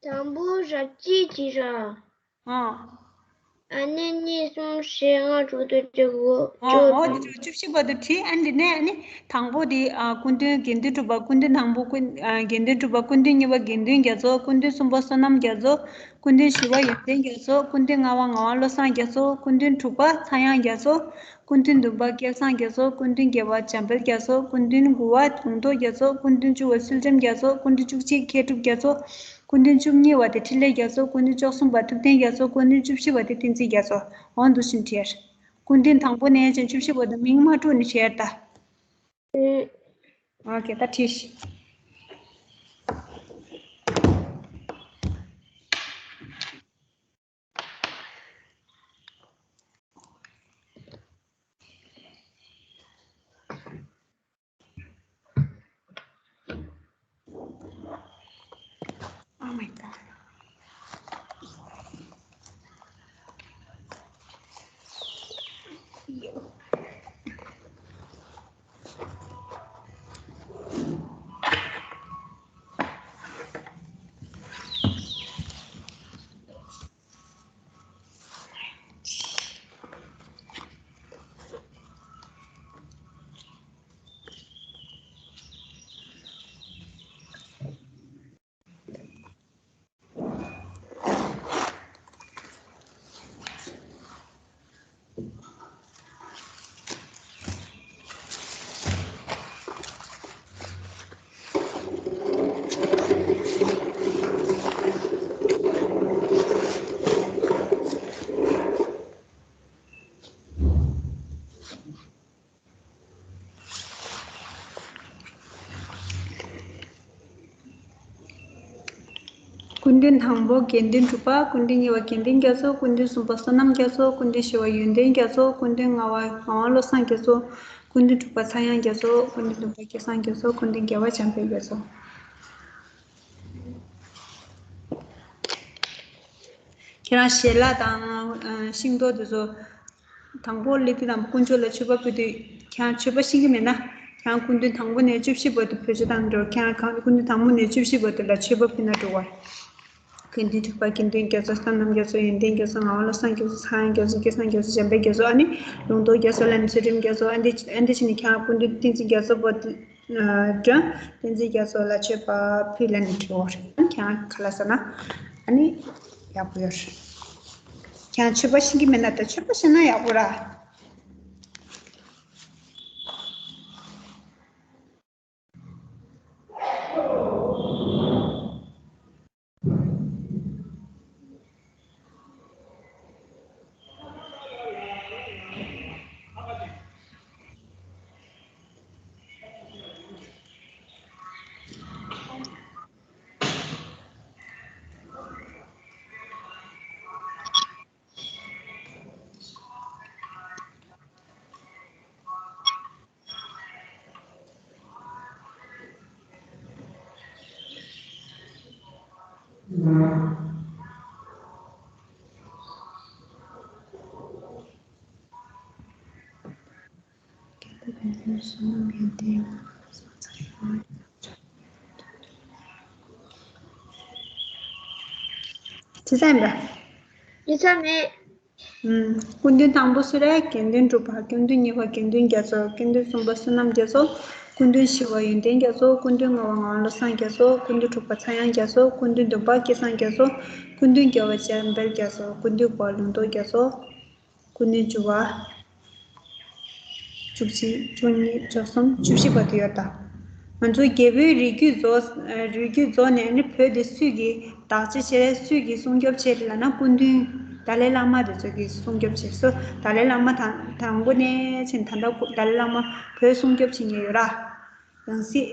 དང་པོ་ར་གཅིག་གཅིག་ར། ཨ། ཨ་ནི་གཉིས་གསུམ་བཞི་ལྔ་དྲུག་བདུན་བཅུ་དགུ། ཨོ། ཨོ་དེ་བཅུ་བཞི་བར་དུ་བྲིས། ཨ་ནི་དེ་ནས་ཨ་ནི་དང་པོ་དེ་ཨ་སྐུ་མདུན་དགེ་འདུན་གྲུབ་པ། སྐུ་མདུན་དང་པོ་སྐུ་ཨ་དགེ་འདུན་གྲུབ་པ། སྐུ་མདུན་གཉིས་པ་དགེ་འདུན་རྒྱ་མཚོ། སྐུ་མདུན་གསུམ་པ་བསོད་ནམས་རྒྱ་མཚོ། སྐུ་མདུན་བཞི་པ་ཡོན་ཏན་རྒྱ་མཚོ། སྐུ་མདུན་ལྔ་པ་ངག་དབང་བློ་བཟང་རྒྱ་མཚོ། སྐུ་མདུན་དྲུག་པ་ཚངས་དབྱངས་རྒྱ་མཚོ། སྐུ་མདུན་བདུན་པ་སྐལ་བཟང་རྒྱ་མཚོ། སྐུ་མདུན་བརྒྱད་པ་འཇམ་དཔལ་རྒྱ་མཚོ། སྐུ་མདུན་དགུ་པ་ལུང་རྟོགས་རྒྱ་མཚོ། སྐུ་མདུན་བཅུ་པ་ཚུལ་ཁྲིམས་རྒྱ་མཚོ། སྐུ་མདུན་བཅུ་གཅིག་མཁས་གྲུབ་རྒྱ་མཚོ། སྐུ་མདུན་བཅུ་གཉིས་པ་དེ་འཕྲིན་ལས་རྒྱ་མཚོ། སྐུ་མདུན་བཅུ་གསུམ་པ་ཐུབ་བསྟན་རྒྱ་མཚོ། སྐུ་མདུན་བཅུ་བཞི་པ་དེ་བསྟན་འཛིན་རྒྱ་མཚོ། འོ་འདུག་བཞིན་བྲིས། སྐུ་མདུན་དང་པོ་ནས་བྱས་བཅུ་བཞི་བར་དུ་མིང་མ་དཀྲུགས་ནས་བྲིས་ད། ཨོ་ཁེ། ད་བྲིས་ཤིག། Oh my God. སྐུ་མདུན་དང་པོ་དགེ་འདུན་གྲུབ་པ། སྐུ་མདུན་གཉིས་པ་དགེ་འདུན་རྒྱ་མཚོ། སྐུ་མདུན་གསུམ་པ་བསོད་ནམས་རྒྱ་མཚོ། སྐུ་མདུན་བཞི་པ་ཡོན་ཏན་རྒྱ་མཚོ། སྐུ་མདུན་ལྔ་པ་ངག་དབང་བློ་བཟང་རྒྱ་མཚོ། སྐུ་མདུན་དྲུག་པ་ཚངས་དབྱངས་རྒྱ་མཚོ། སྐུ་མདུན་བདུན་པ་སྐལ་བཟང་རྒྱ་མཚོ། སྐུ་མདུན་བརྒྱད་པ་འཇམ་དཔལ་རྒྱ་མཚོ། ཁྱེད་རང་ཞལ་ལག་དང་ཤིང་ཏོག་དེ་ཚོ། དང་པོ་སླེབས་དུས་དང་དཀོན་མཆོག་ལ་མཆོད་པ་ཕུལ་དུས་ཁྱེད་རང་མཆོད་པ་ཤེས་ཀྱི་མེད་ན། ཁྱེད་རང་སྐུ་མདུན་དང་པོ་ནས་བཅུ་བཞི་བར་དུ་བོད་ཆས་བཏང་འགྲོ། ཁྱེད་རང་གང་སྐུ་མདུན་དང་པོ་ནས་བཅུ་བཞི་བར་དུ་ལ་མཆོད་པ་ཕུལ་ན་འགྲོ་བ། དགེ་འདུན་གྲུབ་པ། དགེ་འདུན་རྒྱ་མཚོ། བསོད་ནམས་རྒྱ་མཚོ། ཡོན་ཏན་རྒྱ་མཚོ། ངག་དབང་བློ་བཟང་རྒྱ་མཚོ། ཚངས་དབྱངས་རྒྱ་མཚོ། སྐལ་བཟང་རྒྱ་མཚོ། འཇམ་དཔལ་རྒྱ་མཚོ། ཨ་ནི་ལུང་རྟོགས་རྒྱ་མཚོ། ལྷ་མི་ཚུལ་ཁྲིམས་རྒྱ་མཚོ། ཨ་འདི་ཨ་འདི་བྱས་ནས་ཁྱེད་རང་སྐུ་མདུན་བསྟན་འཛིན་རྒྱ་མཚོ་བར་དུ། བསྟན་འཛིན་རྒྱ་མཚོ་ལ་མཆོད་པ་ཕུལ་ལ་ནི་འགྲོ་བ་རེད། ཁྱེད་རང་ག་ལ་ཟེར་ན། ཨ་ནི་ཡག་པོ་ཡོད་རེད། ཁྱེད་རང་མཆོད་པ་ཤེས་ཀྱི་མེད་ན་ད་མཆོད་པ་ཤེས་ན་ཡག་པོ་ར། དེ་ཙམ་རེད། དེ་ཙམ་རེད། ཨུམ། སྐུ་མདུན་དང་པོ་སུ་རེད། དགེ་འདུན་གྲུབ་པ། སྐུ་མདུན་གཉིས་པ་དགེ་འདུན་རྒྱ་མཚོ། སྐུ་མདུན་གསུམ་པ་བསོད་ནམས་རྒྱ་མཚོ། སྐུ་མདུན་བཞི་པ་ཡོན་ཏན་རྒྱ་མཚོ། སྐུ་མདུན་ལྔ་པ་ངག་དབང་བློ་བཟང་རྒྱ་མཚོ། སྐུ་མདུན་དྲུག་པ་ཚངས་དབྱངས་རྒྱ་མཚོ། སྐུ་མདུན་བདུན་པ་སྐལ་བཟང་རྒྱ་མཚོ། སྐུ་མདུན་བརྒྱད་པ་འཇམ་དཔལ་རྒྱ་མཚོ། སྐུ་མདུན་དགུ་པ་ལུང་རྟོགས་རྒྱ་མཚོ། སྐུ་མདུན་བཅུ་པ། བཅུ་གཅིག་བཅུ་གཉིས། བཅུ་གསུམ། བཅུ་བཞི་བར་དུ་ཡོད་ད། ང་ཚོ་རྒྱལ་པོའི་རིགས་རྒྱུད་རྫོགས། རིགས་རྒྱུད་རྫོགས་ནས་ནི་བོད་འདི་སུས་ཀྱིས་བདག་གཅེས་བྱས། སུས་ཀྱིས་སྲུང་སྐྱོབ་བྱས་ལབ་ན། སྐུ་མདུན་ཏཱ་ལའི་བླ་མ་དེ་ཚོ་གིས་སྲུང་སྐྱོབ་བྱས་སོ། ཏཱ་ལའི་བླ་མ་དང་དང་པོ་ནས་ཕྱིན་ད་ལྟ་ཏཱ་ལའི་བླ་མ་བོད་སྲུང་སྐྱོབ་བྱེད་མཁན་ཡོད་ར། ཡང་སྲིད།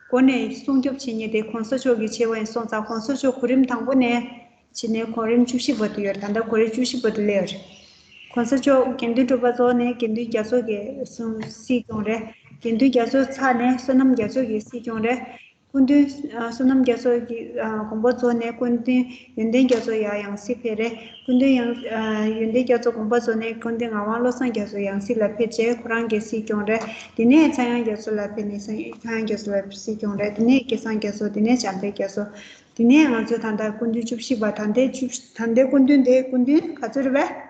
འགོ་ནས་སྲུང་སྐྱོབ་བྱེད་མཁན་དེ་གོང་ས་མཆོག་གིས་བྱས་པ་ཡིན་སོང་ཙང་། གོང་ས་མཆོག་གོ་རིམ་དང་པོ་ནས་བྱས་ནས་གོ་རིམ་བཅུ་བཞི་བར་དུ་ཡོད་རེད། ད་ལྟ་གོ་རིམ་བཅུ་བཞི་བར་དུ་སླེབས་ཡོད་རེད། གོང་ས་མཆོག་དགེ་འདུན་གྲུབ་པ་རྫོགས་ནས་དགེ་འདུན་རྒྱ་མཚོ་གིས་སྲུང་སྲིད་སྐྱོང་རེད། དགེ་འདུན་རྒྱ་མཚོ་ཚར་ནས་བསོད་ནམས་རྒྱ་མཚོ་གིས་སྲིད་སྐྱོང་རེད། སྐུ་མདུན་བསོད་ནམས་རྒྱ་མཚོ་གི་དགོངས་པ་རྫོགས་ནས་སྐུ་མདུན་ཡོན་ཏན་རྒྱ་མཚོ་ཡར་ཡང་སྲིད་ཕེབས་རེད། སྐུ་མདུན་ཡང་ཡོན་ཏན་རྒྱ་མཚོ་དགོངས་པ་རྫོགས་ནས་སྐུ་མདུན་ངག་དབང་བློ་བཟང་རྒྱ་མཚོ་ཡང་སྲིད་ལ་ཕེབས་རྗེས་ཁོ་རང་གིས་སྲིད་སྐྱོང་རེད། དེ་ནས་ཚངས་དབྱངས་རྒྱ་མཚོ་ལ་ཕེབས་ནས་ཚངས་དབྱངས་རྒྱ་མཚོ་ལ་སྲིད་སྐྱོང་རེད། དེ་ནས་སྐལ་བཟང་རྒྱ་མཚོ། དེ་ནས་འཇམ་དཔལ་རྒྱ་མཚོ། དེ་ནས་ང་ཚོ་ད་ལྟ་སྐུ་མདུན་བཅུ་བཞི་པ། ད་ལྟའི་བཅུ་ད་ལྟའི་སྐུ་མདུན་དེ་སྐུ་མདུན་ག་ཚོད་རེད་པས།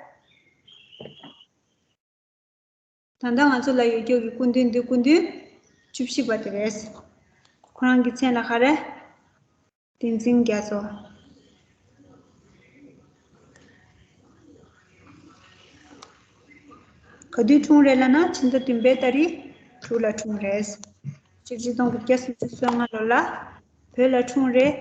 ད་ལྟ་ང་ཚོ་ལ་ཡོད་རྒྱུ་གི་སྐུ་མདུན་འདི་སྐུ་མདུན་བཅུ་བཞི་པ་དེ་རེད། ཁོ་རང་གི་མཚན་ལ་ག་རེ། བསྟན་འཛིན་རྒྱ་མཚོ། ག་དུས་འཁྲུངས་རེད་ལབ་ན། ཕྱི་ཟླ་བདུན་པའི་ཏ་རིག་དྲུག་ལ་འཁྲུངས་རེད། གཅིག་སྟོང་དགུ་བརྒྱ་སུམ་ཅུ་སོ་ལྔ་ལོ་ལ་བོད་ལ་འཁྲུངས་རེད།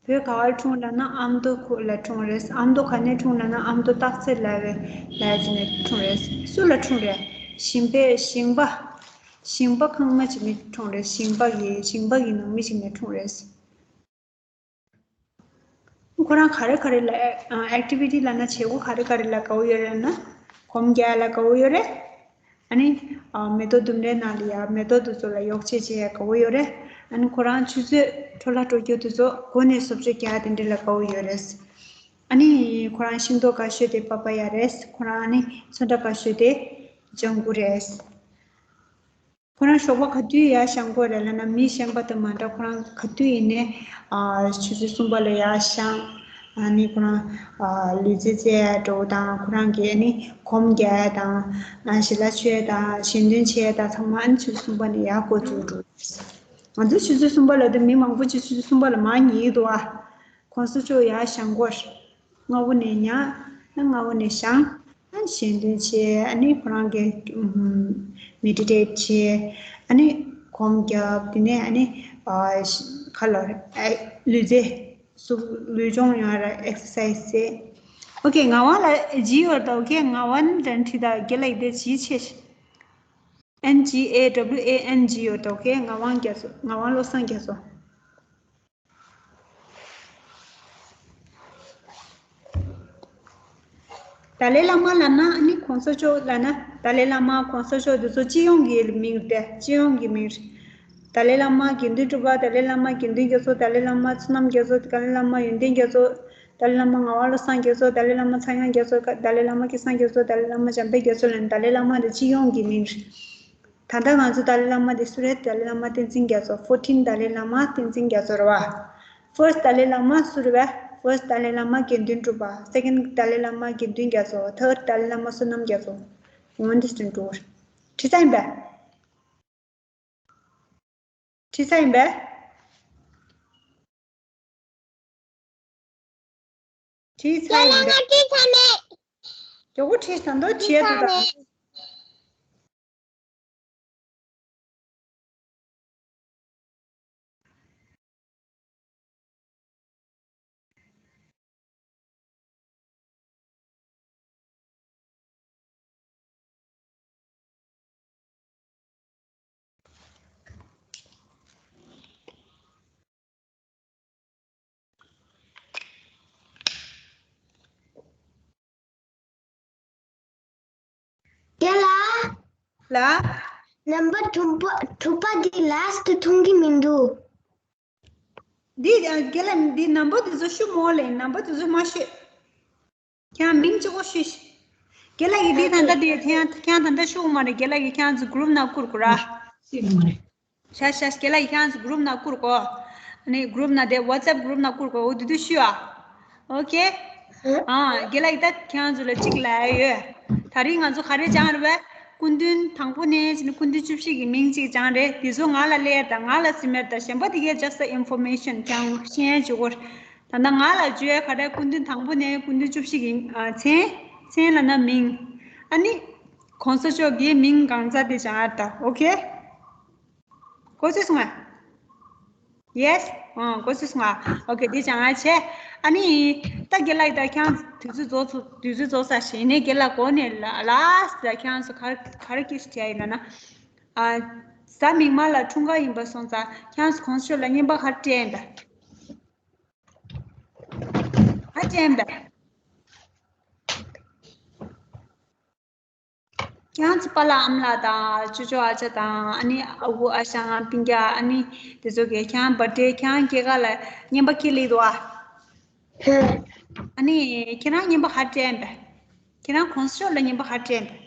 བོད་ག་བར་འཁྲུངས་ལབ་ན། ཨ་མདོ་ཁུལ་ལ་འཁྲུངས་རེད། ཨ་མདོ་ག་ནས་འཁྲུངས་ལབ་ན། ཨ་མདོ་སྟག་འཚེར་ལབ་པའི་ལ་ཡ་ཅིག་ནས་འཁྲུངས་རེད། སུ་ལ་འཁྲུངས་རེད། ཞིང་པའི་ཞིང་པ། ཞིང་པ་ཁང་མ་ཅིག་ནས་འཁྲུངས་རེད། ཞིང་པ་གི་ཞིང་པ་གི་ནང་མི་ཞིག་ནས་འཁྲུངས་རེད། ཁོ་རང་ག་རེ་ག་རེ་ལ་ཨེག་ཊི་བི་ཊི་ལབ་ན། བྱེད་སྒོ་ག་རེ་ག་རེ་ལ་དགའ་བོ་ཡོད་རེད་ན། གོམ་རྒྱག་ལ་དགའ་བོ་ཡོད་རེད། ཨ་ནི། ཨ། མེ་ཏོག་ལྡུམ་རའི་ནང་ལ་ཡ་མེ་ཏོག་དེ་ཚོ་ལ་གཡོག་བྱེད་བྱེད་ཡ་དགའ་བོ་ཡོད་རེད། ཨ་ནི་ཁོ་རང་ཆུ་ཚོད་འཕྲོ་བརླག་འགྲོ་རྒྱུ་དེ་ཚོ་སྒོ་ནས་བཟོ་བཅོས་རྒྱག་དེ་འདྲ་ལ་དགའ་བོ་ཡོད་རེད། ཨ་ནི་ཁོ་རང་ཤིང་ཏོག་དགའ་ཤོས་དེ་པ་པ་ཡ་རེད། ཁོ་རང་ཨ་ནི་ཚོན་ཁྲ་དགའ་ཤོས་དེ་ལྗང་གུ་རེད། ཁོ་རང་ཞོགས་པ་ག་དུས་ཡར་བཞེངས་དགོས་རེད་ལབ་ན། མི་བཞེངས་པ་དང་མ་འདྲ། ཁོ་རང་ག་དུས་ཡིན་ནའི་ཨ་ཆུ་ཚོད་གསུམ་པ་ལ་ཡར་བཞེངས། ཨ་ནི་ཁོ་རང་ཨ་ལུས་རྩལ་རྩེད་ཡ་འགྲོ་དང་། ཁོ་རང་གིས་ཨ་ནི་སྒོམ་རྒྱག་ཡ་དང་། ཨ་ཞལ་ལག་མཆོད་ཡ་དང་། ཞལ་འདོན་བྱེད་ཡ་དང་། ཚང་མ་ཨ་ནི་ཆུ་ཚོད་གསུམ་པ་ནས་ཡར་འགོ་བཙུགས་འགྲོ། ང་ཚོ་ཆུ་ཚོད་གསུམ་པ་ལ་དེ་མི་མང་པོ་ཅིག་ཆུ་ཚོད་གསུམ་པ་ལ་མར་ཉལ་གྱི་འདུག་ཨ། གོང་ས་མཆོག་ཡར་བཞེངས་སྐོར། སྔ་པོ་ནས་ཉལ། ཨ་སྔ་པོ་ནས་བཞེངས། ཨ་ཞལ་འདོན་བྱས། ཨ་ནི་ཁོ་རང་གིས་ཨུམ་མེ་ཌི་ཊེཊ་བྱས། ཨ་ནི་སྒོམ་བརྒྱབ། དེ་ནས་ཨ་ནི་ཨ་ཁ་ལ་ཨ་ལུས་རྩལ། གཟུགས་ལུས་སྦྱོང་ཡང་ར་ཨེག་སར་སའི་ཛི་བྱས། ཨོ་ཁེ། ངག་དབང་ལ་ཇི་ཡོད་དོ། ཨོ་ཁེ། ངག་དབང་དང་བྲིས་དང་རྒྱ་ལ་ཡི་དེ་ཇི་ཆེ། ཨེན་ཇི་ཨེ་ཌབ་ལིའུ་ཨེ་ཨེན་ཇི་ཡོད་དོ། ཨོ་ཁེ། ངག་དབང་རྒྱ་མཚོ། ངག་དབང་བློ་བཟང་རྒྱ་མཚོ། ཏཱ་ལའི་བླ་མ་ལབ་ན་ཨ་ནི་གོང་ས་མཆོག་ལབ་ན། ཏཱ་ལའི་བླ་མ་གོང་ས་མཆོག་འདི་ཚོ་སྤྱི་ཡོངས་ཀྱི་མིང་རེད། སྤྱི་ཡོངས་ཀྱི་མིང་རེད། ཏཱ་ལའི་བླ་མ། དགེ་འདུན་གྲུབ་པ་ཏཱ་ལའི་བླ་མ། དགེ་འདུན་རྒྱ་མཚོ་ཏཱ་ལའི་བླ་མ། བསོད་ནམས་རྒྱ་མཚོ་ཏཱ་ལའི་བླ་མ། ཡོན་ཏན་རྒྱ་མཚོ། ཏཱ་ལའི་བླ་མ་ངག་དབང་བློ་བཟང་རྒྱ་མཚོ། ཏཱ་ལའི་བླ་མ་ཚངས་དབྱངས་རྒྱ་མཚོ། ཏཱ་ལའི་བླ་མ་སྐལ་བཟང་རྒྱ་མཚོ། ཏཱ་ལའི་བླ་མ་འཇམ་དཔལ་རྒྱ་མཚོ་ལབ་ནས་ཏཱ་ལའི་བླ་མ་དེ་སྤྱི་ཡོངས་ཀྱི་མིང་རེད། ད་ལྟ་ང་ཚོ་ཏཱ་ལའི་བླ་མ་དེ་སུ་རེད། ཏཱ་ལའི་བླ་མ་བསྟན་འཛིན་རྒྱ་མཚོ། ཕོར་ཊིན་ཏཱ་ལའི་བླ་མ་བསྟན་འཛིན་རྒྱ་མཚོ་རེད་བ། ཕར་སི་ཊི་ཏཱ་ལའི་བླ་མ་སུ་རེད་བས། ཕར་སི་ཊི་ཏཱ་ལའི་བླ་མ་དགེ་འདུན་གྲུབ་པ། སེ་ཀེན་ཌི་ཏཱ་ལའི་བླ་མ་དགེ་འདུན་རྒྱ་མཚོ། ཐར་ཌི་ཏཱ་ལའི་བླ་མ་བསོད་ནམས་རྒྱ་མཚོ། འོན་ཏེ་སྟོན་འགྲོ། བྲིས་ཚར་ཡིན་པས། བྲིས་ཚར་ཡིན་པས། བྲིས་ཚར་ཡིན་པས། ང་བྲིས་ཚར་མེད། མགྱོགས་པོ་བྲིས་དང་དོ་བྲིས་བྲིས་ཚར་འདུག་ད། མེད། རྒན་ལགས། ལགས། ནམ་བར་དྲུག་པ་དྲུག་པ་འདི་ལ་སི་ཊི་མཐོང་གི་མི་འདུག་འདི་རྒན་ལགས། འདི་ནམ་བར་དེ་ཚོ་ཤུ་མོ་ལེ། ནམ་བར་དེ་ཚོ་མ་ཤོད། ཁྱེད་མིང་གཅིག་པོ་ཤོད། རྒན་ལགས་ཀྱིས་འདི་ད་ལྟ་དེ་ཁྱེད་ཁྱེད་ད་ལྟ་ཤོད་མ་རེད། རྒན་ལགས་ཀྱིས་ཁྱེད་ཚོ་གུ་རུབ་ནང་བསྐུར་དགོས་ར། ཤོད་མ་རེད། ཤ་ཤ་རྒན་ལགས་ཀྱིས་ཁྱེད་ཚོ་གུ་རུབ་ནང་བསྐུར་དགོས། ཨ་ནི་གུ་རུབ་ནང་དེ་ཝ་ཊི་སི་ཨེབ་གུ་རུབ་ནང་བསྐུར་དགོས། འོ་དེ་དུས་ཤོད་ཨ། ཨོ་ཁེ། ཨ། རྒན་ལགས་ཀྱིས་ད་ཁྱེད་ཚོ་ལ་གཅིག་ལབ་ཡོད། ད་རིང་ང་ཚོ་ག་རེ་སྦྱངས་རེད་པས། སྐུ་མདུན་དང་པོ་ནས་བྱས་ནས་སྐུ་མདུན་བཅུ་བཞི་གི་མིང་གཅིག་སྦྱངས་རེད། དེ་ཚོ་ང་ལ་སླེབས་དང་ང་ལ་སི་མེར་དང་གཞན་པ་དེ་གས་just a information རྐྱང་ཤེས་བྱེད་དགོས། ད་ལྟ་ང་ལ་བརྗོད་ག་རེ། སྐུ་མདུན་དང་པོ་ནས་སྐུ་མདུན་བཅུ་བཞི་གི་ཨ་མཚན། མཚན་ལབ་ན་མིང་། ཨ་ནི་གོང་ས་མཆོག་གི་མིང་གང་ཚ་དེ་སྦྱང་ཡ་ད། ཨོ་ཁེ། གོ་སོང་ང་། ཡེས། ཨང་། གོ་སོང་ང་། ཨོ་ཁེ། དེ་སྦྱང་ཡ་བྱས། ཨ་ནི་ད་རྒན་ལགས་ད་ཁྱེད་དུས་ཚོད་རྫོགས་ཚུ་དུས་ཚོད་རྫོགས་ཚར་ཞིག་ནས་རྒན་ལགས་གོ་ནས་ལ་ལ་ས་ཁྱེད་ཚོ་ག་ག་རེ་སྐད་ཆ་དྲིས་ཡིན་ན། ཨ། གཟའ་མིག་དམར་ལ་འཁྲུངས་སྐར་ཡིན་པ་སོང་ཙང་ཁྱེད་ཚོ་གོང་ས་མཆོག་ལ་རྔན་པ་ག་རེ་སྤྲད་ཡིན་པས། ག་རེ་སྤྲད་ཡིན་པས། ཁྱེད་ཚོ་པཱ་ལགས་ཨ་མ་ལགས་དང་ཅོ་ཅོ་ཨ་ཅག་དང་ཨ་ནི་ཨ་ཁུ་ཨ་ཞང་སྤུན་ཀྱག་ཨ་ནི་དེ་ཚོ་གིས་ཁྱེད་བར་ཐི་ཌེ་ཁྱེད་སྐྱེས་སྐར་ལ་རྔན་པ་ཁྱེར་སླེབས་འདུག་ཨ། ཨ་ནི་ཁྱེད་རང་རྔན་པ་ག་རེ་སྤྲད་ཡིན་པས། ཁྱེད་རང་གོང་ས་མཆོག་ལ་རྔན་པ་ག་རེ་སྤྲད་ཡིན་པས།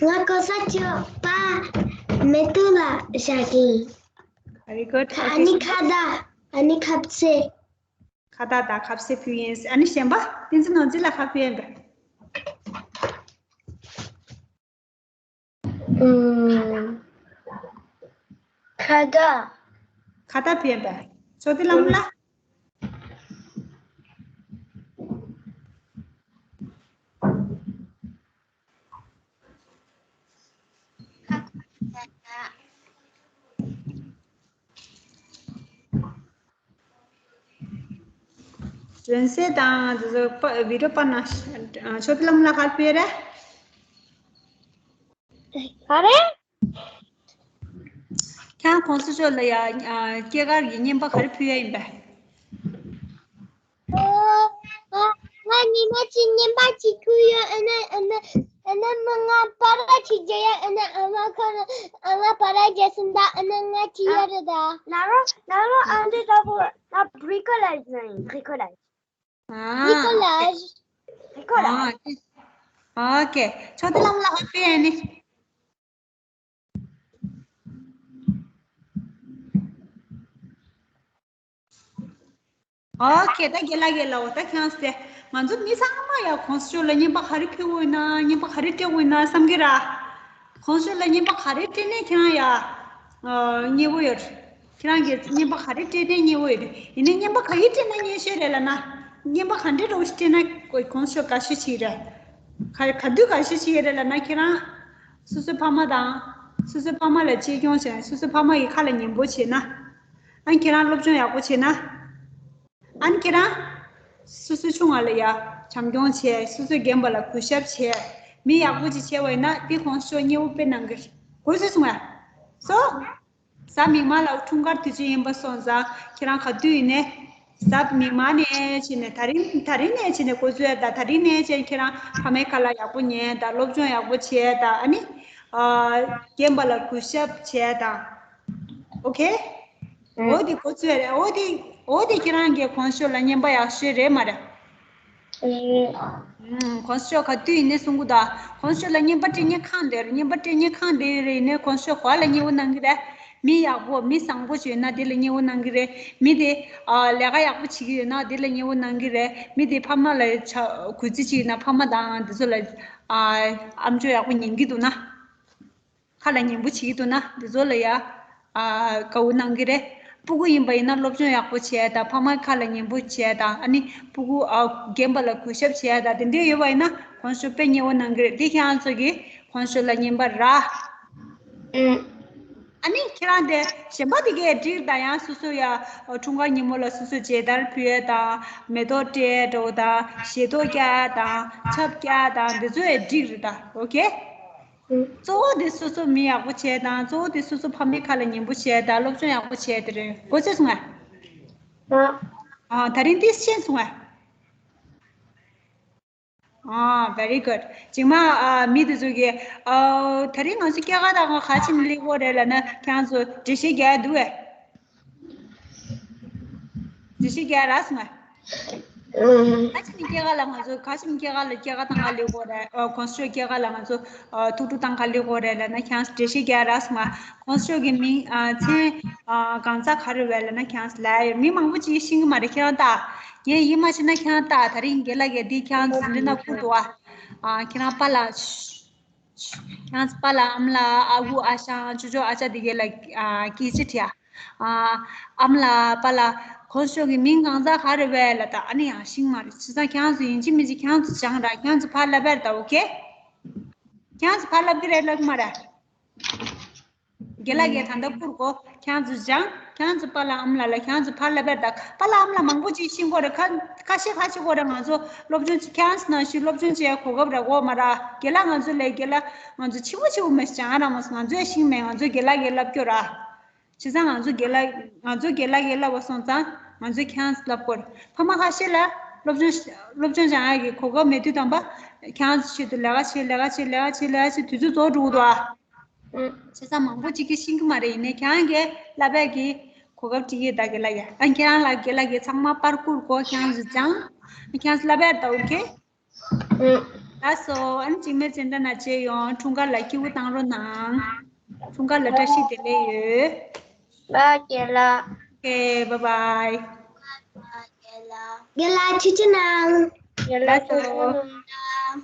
ང་གོང་ས་མཆོག་པ་མེ་ཏོག་ལ་བཞག་གིན། Very good. ཨ་ནི་ཁ་བཏགས། ཨ་ནི་ཁ་ཟས། ཁ་བཏགས་དང་ཁ་ཟས་ཕུལ་ཡིན། ཨ་ནི་གཞན་པ་བསྟན་འཛིན་ནོར་འཛིན་ལ་ག་རེ་ཕུལ་ཡིན་པས། ཨུམ། ཁ་བཏགས། ཁ་བཏགས་ཕུལ་ཡིན་པས། ཕྱོགས་སྡེ་ལྷ་མོ་ལགས། སྒྲོན་གསལ་དང་དེ་ཚོ་པ་བི་ཌི་ཡོ་པར་ན་ཕྱོགས་སྡེ་ལྷ་མོ་ལགས་ག་རེ་ཕུལ་རེད། ག་རེ། ཁྱེད་གོང་ས་མཆོག་ལ་ཡ་སྐྱེས་སྐར་གྱི་རྔན་པ་ག་རེ་ཕུལ་ཡ་ཡིན་པས། ང་ཉི་མ་གཅིག་རྔན་པ་གཅིག་ཕུལ་ཡོད། ཨ་ནི་ཨ་ནི་ཨ་ནི་མི་ང་པར་གཅིག་རྒྱག་ཡ། ཨ་ནི་ཨ་མ་ཁོ་ཨ་མ་པར་རྒྱག་སོང་ད། ཨ་ནི་ང་ཁྱེར་ཡོད་རེད་ད། ནཱ་རོ་ནཱ་རོ་ཨ་འདི་ལྟ་བུ་ན་བྷི་རི་ཀོ་ལེ་ཇི་ན་ཡིན། བྷི་རི་ཀོ་ལེ་ཇི། ཨ། བྷི་རི་ཀོ་ལེ་ཇི། བྷི་རི་ཀོ་ལེ་ཇི། ཨོ་ཁེ། ཕྱོགས་སྡེ་ལྷ་མོ་ལགས་ཧ་པི་ཨེ་ནི། ཨོ་ཁེ། ད་རྒན་ལགས་རྒན་ལགས། འོ་ད་ཁྱེད་ཚོ་ང་ཚོ་མི་ཚང་མ་ཡ་གོང་ས་མཆོག་ལ་རྔན་པ་ག་རེ་ཕུལ་དགོས་ཡིན་ན། རྔན་པ་ག་རེ་སྤྲད་དགོས་ཡིན་ན་བསམ་གི་ར། གོང་ས་མཆོག་ལ་རྔན་པ་ག་རེ་སྤྲད་ནས་ཁྱེད་རང་ཡ་ཨ་མཉེས་པོ་ཡོད། ཁྱེད་རང་གིས་རྔན་པ་ག་རེ་སྤྲད་ནས་མཉེས་པོ་ཡོད། ཡིན་ནའི་རྔན་པ་ག་གིས་སྤྲད་ན་མཉེས་ཤོས་རེད་ལབ་ན། རྔན་པ་ག་འདྲ་རོ་སྤྲད་ན་གོང་ས་མཆོག་དགའ་ཤོས་ཅིག་རེད། ག་ག་དུས་དགའ་ཤོས་ཅིག་རེད་ལབ་ན། ཁྱེད་རང་སོ་སོའི་ཕ་མ་དང་། སོ་སོའི་ཕ་མ་ལ་གཅེས་སྐྱོང་བྱས། སོ་སོའི་ཕ་མ་ཡི་ཁ་ལ་ཉན་པོ་བྱས་ན། ཨ་ནི་ཁྱེད་རང་སློབ་སྦྱོང་ཡག་པོ་བྱས་ན། ཨ་ནི་ཁྱེད་རང་སོ་སོའི་ཆུང་བ་ལ་ཡ་བྱམས་སྐྱོང་བྱས། སོ་སོས་རྒན་པ་ལ་གུས་ཞབས་བྱས། མི་ཡག་པོ་ཅིག་བྱས་པ་ཡིན་ན་དེ་གོང་ས་མཆོག་མཉེས་པོ་དཔེ་གནང་གི་རེད། གོ་སོང་ངས། སོ། གཟའ་མིག་དམར་ལ་འཁྲུངས་སྐར་དུས་ཆེན་ཡིན་པ་སོང་ཙང་ཁྱེད་རང་ག་དུས་ཡིན་ནའི་གཟའ་མིག་དམར་ནས་བྱས་ནས་ད་རིང་ད་རིང་ནས་བྱས་ནས་འགོ་བཙུགས་ཡ་ད། ད་རིང་ནས་བྱས་ཁྱེད་རང་ཕ་མའི་ཁ་ལ་ཡག་པོ་ཉན་ད། སློབ་སྦྱོང་ཡག་པོ་བྱས་ད། ཨ་ནི་ ཨ་རྒན་པ་ལ་གུས་ཞབས་བྱས་དང་། ཨོ་ཁེ། ཨུ། འོ་དེ་གོ་ཚོད་རེད། འོ་དེ་འོ་དེ་ཁྱེད་རང་གི་གོང་ཞུ་ལ་བསྙེན་པ་ཡག་ཤོས་རེད་མ་རེད། ཨུ། གོང་ཞུ་ག་དུས་ཡིན་ནའི་གསུང་གི་འདུག་གོང་ཞུ་ལ་བསྙེན་པ་སྤྲད་མཁན་གང་དེར་བསྙེན་པ་སྤྲད་མཁན་གང་དེ་རེད། ཡིན་ནའི་གོང་ཞུ་ག་ལ་བསྙེན་པ་གནང་གི་རེད། མི་ཡག་པོ་མི་བཟང་པོ་ཞིག་ཡོད་ན་དེ་ལ་བསྙེན་པ་གནང་གི་རེད། མི་དེ་ཨ་ལས་ཀ་ཡག་པོ་བྱེད་ཀྱི་ཡོད་ན་དེ་ལ་བསྙེན་པ་གནང་གི་རེད། མི་དེ་ཕ་མ་ལ་ཆ་གུས་བརྩི་བྱེད་ཀྱི་ཡོད་ན་ཕ་མ་དང་དེ་ཚོ་ལ་ཨ་ཨམ་ཅོག་ཡག་པོ་ཉན་གྱི་འདུག་ན། ཁ་ལ་ཉན་པོ་བྱེད་ཀྱི་འདུག་ན་དེ་ཚོ་ལ་ཡ་ཨ་དགའ་བོ་གནང་གི་རེད། སྤུ་གུ་ཡིན་པ་ཡིན་ན་སློབ་སྦྱོང་ཡག་པོ་བྱས་དང་ཕ་མ་ཁ་ལ་ཉན་པོ་བྱས་དང་། ཨ་ནི་སྤུ་གུ་ཨ་རྒན་པ་ལ་གུས་ཞབས་བྱས་དང་དེ་འདྲས་ཡོད་པ་ཡིན་ན་གོང་ཞུ་དཔེ་མཉེས་པོ་གནང་གི་རེད། དེ་ཁྱེད་རང་ཚོ་གི་གོང་ཞུ་ལ་བསྙེན་པ་ར། ཨུ། ཨ་ནི་ཁྱེད་རང་དེ་གཞན་པ་དེ་གས་འགྲིག་དང་། ཡང་སོ་སོ་ཡ་འཁྲུངས་སྐར་ཉིན་མོ་ལ་སོ་སོ་མཇལ་དར་ཕུལ་ཡས་དང་མེ་ཏོག་སྤྲད་འགྲོ་དང་ཞལ་ཏོག་བཀྱག་དང་ཆབ་བཀྱག་དང་དེ་ཚོ་ཡ་འགྲིག་རེད་ད། ཨོ་ཁེ། གཙོ་བོ་དེ་སོ་སོ་མི་ཡག་པོ་བྱས་དང་གཙོ་བོ་དེ་སོ་སོ་ཕ་མའི་ཁ་ལ་ཉན་པོ་བྱས་དང་སློབ་སྦྱོང་ཡག་པོ་བྱས་དེ་རེད། གོ་ཚོད་སོང་ང་། ཨ། ཨ་ད་རིང་འདི་ཤེས་སོང་ང་། ཨ། very good། ཅིག་མ་ཨ་མི་དེ་ཚོ་གི་ཨ་ད་རིང་ང་ཚོ་སྐྱེས་སྐར་དང་ག་ཅིག་ནས་སླེབས་ཀྱི་ཡོད་རེད་ལབ་ན་ཁྱེད་རང་ཚོ་འགྲེལ་བཤད་རྒྱག་འདུག་གས། འགྲེལ་བཤད་རྒྱག་རག་སོང་ང་། ཨུམ། ག་ཅིག་ནས་སྐྱེས་སྐར་ལ་ང་ཚོ་ག་ཅིག་ནས་སྐྱེས་སྐར་ལ་སྐྱེས་སྐར་བཏང་ག་སླེབས་ཀྱི་ཡོད་རེད། ཨ་གོང་ས་མཆོག་སྐྱེས་སྐར་ལ་ང་ཚོ་ཨ་ཐུགས་སྤྲོ་བཏང་ག་སླེབས་ཀྱི་ཡོད་རེད་ལབ་ན་ཁྱེད་རང་ཚོ་འགྲེལ་བཤད་རྒྱག་རག་སོང་ང་། གོང་ས་མཆོག་གི་མིང་ཨ་མཚན་ཨ་གང་ཟག་ག་རེ་རེད་ལབ་ན་ཁྱེད་རང་ཚོ་ལབ་ཡོད། མི་མང་པོ་ཅིག་ཤེས་ཀྱི་མ་རེད། ཁྱེད་རང་ལྟ། ངས་ཡིད་མ་ཆེས་ན་ཁྱེད་རང་ལྟ། ད་རིང་རྒན་ལགས་ཀྱིས་འདི་ཁྱེད་རང་ཚོ་འདི་ན་བསྐུར་འདུག་ཨ། ཨ་ཁྱེད་རང་པཱ་ལགས། ཁྱེད་རང་ཚོ་པཱ་ལགས་ཨ་མ་ལགས་ཨ་ཁུ་ཨ་ཞང་ཅོ་ཅོ་ཨ་ཅག་འདི་གས་ལ་ཨ་སྐད་ཆ་དྲིས་ཨ། ཨ་ཨ་མ་ལགས་པཱ་ལགས་གོང་ས་མཆོག་གི་མིང་གང་ཟག་ག་རེ་རེད་ལབ་ད། ཨ་ནི་ཡང་ཤེས་ཀྱི་མ་རེད། བྱས་ཙང་ཁྱེད་རང་ཚོ་ཡིན་གཅིག་མིན་གཅིག་ཁྱེད་རང་ཚོ་སྦྱངས་ར། ཁྱེད་རང་ཚོ་ཕར་ལབ་པ་རེད་ད། ཨོ་ཁེ། ཁྱེད་རང་ཚོ་ཕར་ལབ་ཀྱི་རེད་ལབ་ཀྱི་མ་རེད། རྒན་ལགས་ཀྱིས་ད་ལྟ་བསྐུར་གོ། ཁྱེད་རང་ཚོ་སྦྱངས། ཁྱེད་རང་ཚོ་པཱ་ལགས་ཨ་མ་ལགས་ལ་ཁྱེད་རང་ཚོ་ཕར་ལབ་པ་རེད་ད། པཱ་ལགས་ཨ་མ་ལགས་མང་པོ་ཅིག་ཤེས་ཀྱི་ཡོད་རེད། ཁ་ཁ་ཤས་ཁ་ཤས་ཀྱི་རེད། ང་ཚོ་སློབ་སྦྱོང་བྱེད། ཁྱེད་རང་ཚོ་ནང་བཞིན་སློབ་སྦྱོང་བྱེད་ཡ་གོ་སྐབས་རག་གི་ཡོད་མ་རེད། རྒན་ལགས་ང་ཚོ་ལས་རྒན་ལགས་ང་ཚོ་ཆེ་བོ་ཆེ་བོ་མ་ཞིག་སྦྱང་རག་མ་སོང་། ང་ཚོ་ཡ་ཤེས་ཀྱི་མེད། ང་ཚོ་རྒན་ལགས་ཀྱིས་ལབ་ཀྱི་ཡོད་ར། བྱས་ཙང་ང་ཚོ་རྒན་ལགས་ང་ཚོ་རྒན་ལགས་ཀྱིས་ལབ་པ་སོང་ཙང་ང་ཚོས་ཁྱེད་རང་ཚོ་ལབ་དགོས་རེད། ཕ་མ་ཁ་ཤས་ལ་སློབ་སྦྱོང་སློབ་སྦྱོང་སྦྱང་ཡག་གི་གོ་སྐབས་མེད་དུས་ཙམ་པ་ཁྱེད་རང་ཚོ་ཆེད་དུ་ལས་ཀ་བྱེད། ལས་ཀ་བྱེད། ལས་ཀ་བྱེད། ལས་ཀ་བྱེད། དུས་ཚོད་རྫོགས་འགྲོ་གི་འདུག་ཨ། བྱས་ཙང་མང་པོ་ཅིག་གིས་ཤེས་ཀྱི་མ་རེད། ཡིན་ནའི་ཁྱེད་རང་གིས་ལབ་ཡག་གི་གོ་སྐབས་སྤྲད་ཀྱི་ཡོད་ད། རྒན་ལགས་ཀྱིས། ཨ་ཁྱེད་རང་ལ་རྒན་ལགས་ཀྱིས་ཚང་མ་པར་བསྐུར་གོ། ཁྱེད་རང་ཚོས་སྦྱངས། ཁྱེད་རང་ཚོ་ལབ་ཡག་ད། ཨོ་ཁེ། ལགས་སོ། ཨ་ནི་འཇིགས་མེད་ཅན་ད་ན་བྱས་ཡོང་། འཁྲུངས་སྐར་ལ་སྐྱིད་པོ་བཏང་རོགས་གནང་། འཁྲུངས་སྐར་ལ་བཀྲ་ཤིས་བདེ་ལེགས་ཡོད། ལགས་རྒན་ལགས། ཨོ་ཁེ། བཱའི་བཱའི། རྒན་ལགས་ཐུགས་རྗེ་གནང་། རྒན་ལགས་ལགས་སོ། ཐུགས་རྗེ་གནང་།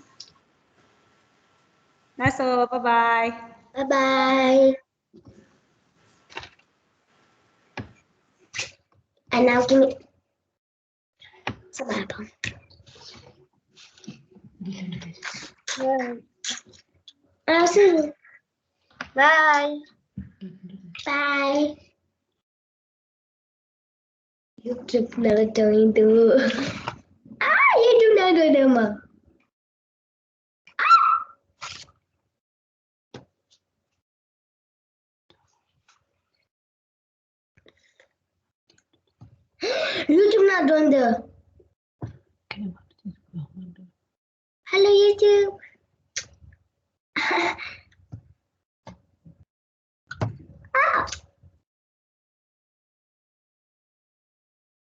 ལགས་སོ། བཱའི་བཱའི། Bye bye. And now give me some apple. I'll see you. Bye. Bye. YouTube never doing do. Ah, YouTube never do them. YouTube not doing the. Hello, YouTube.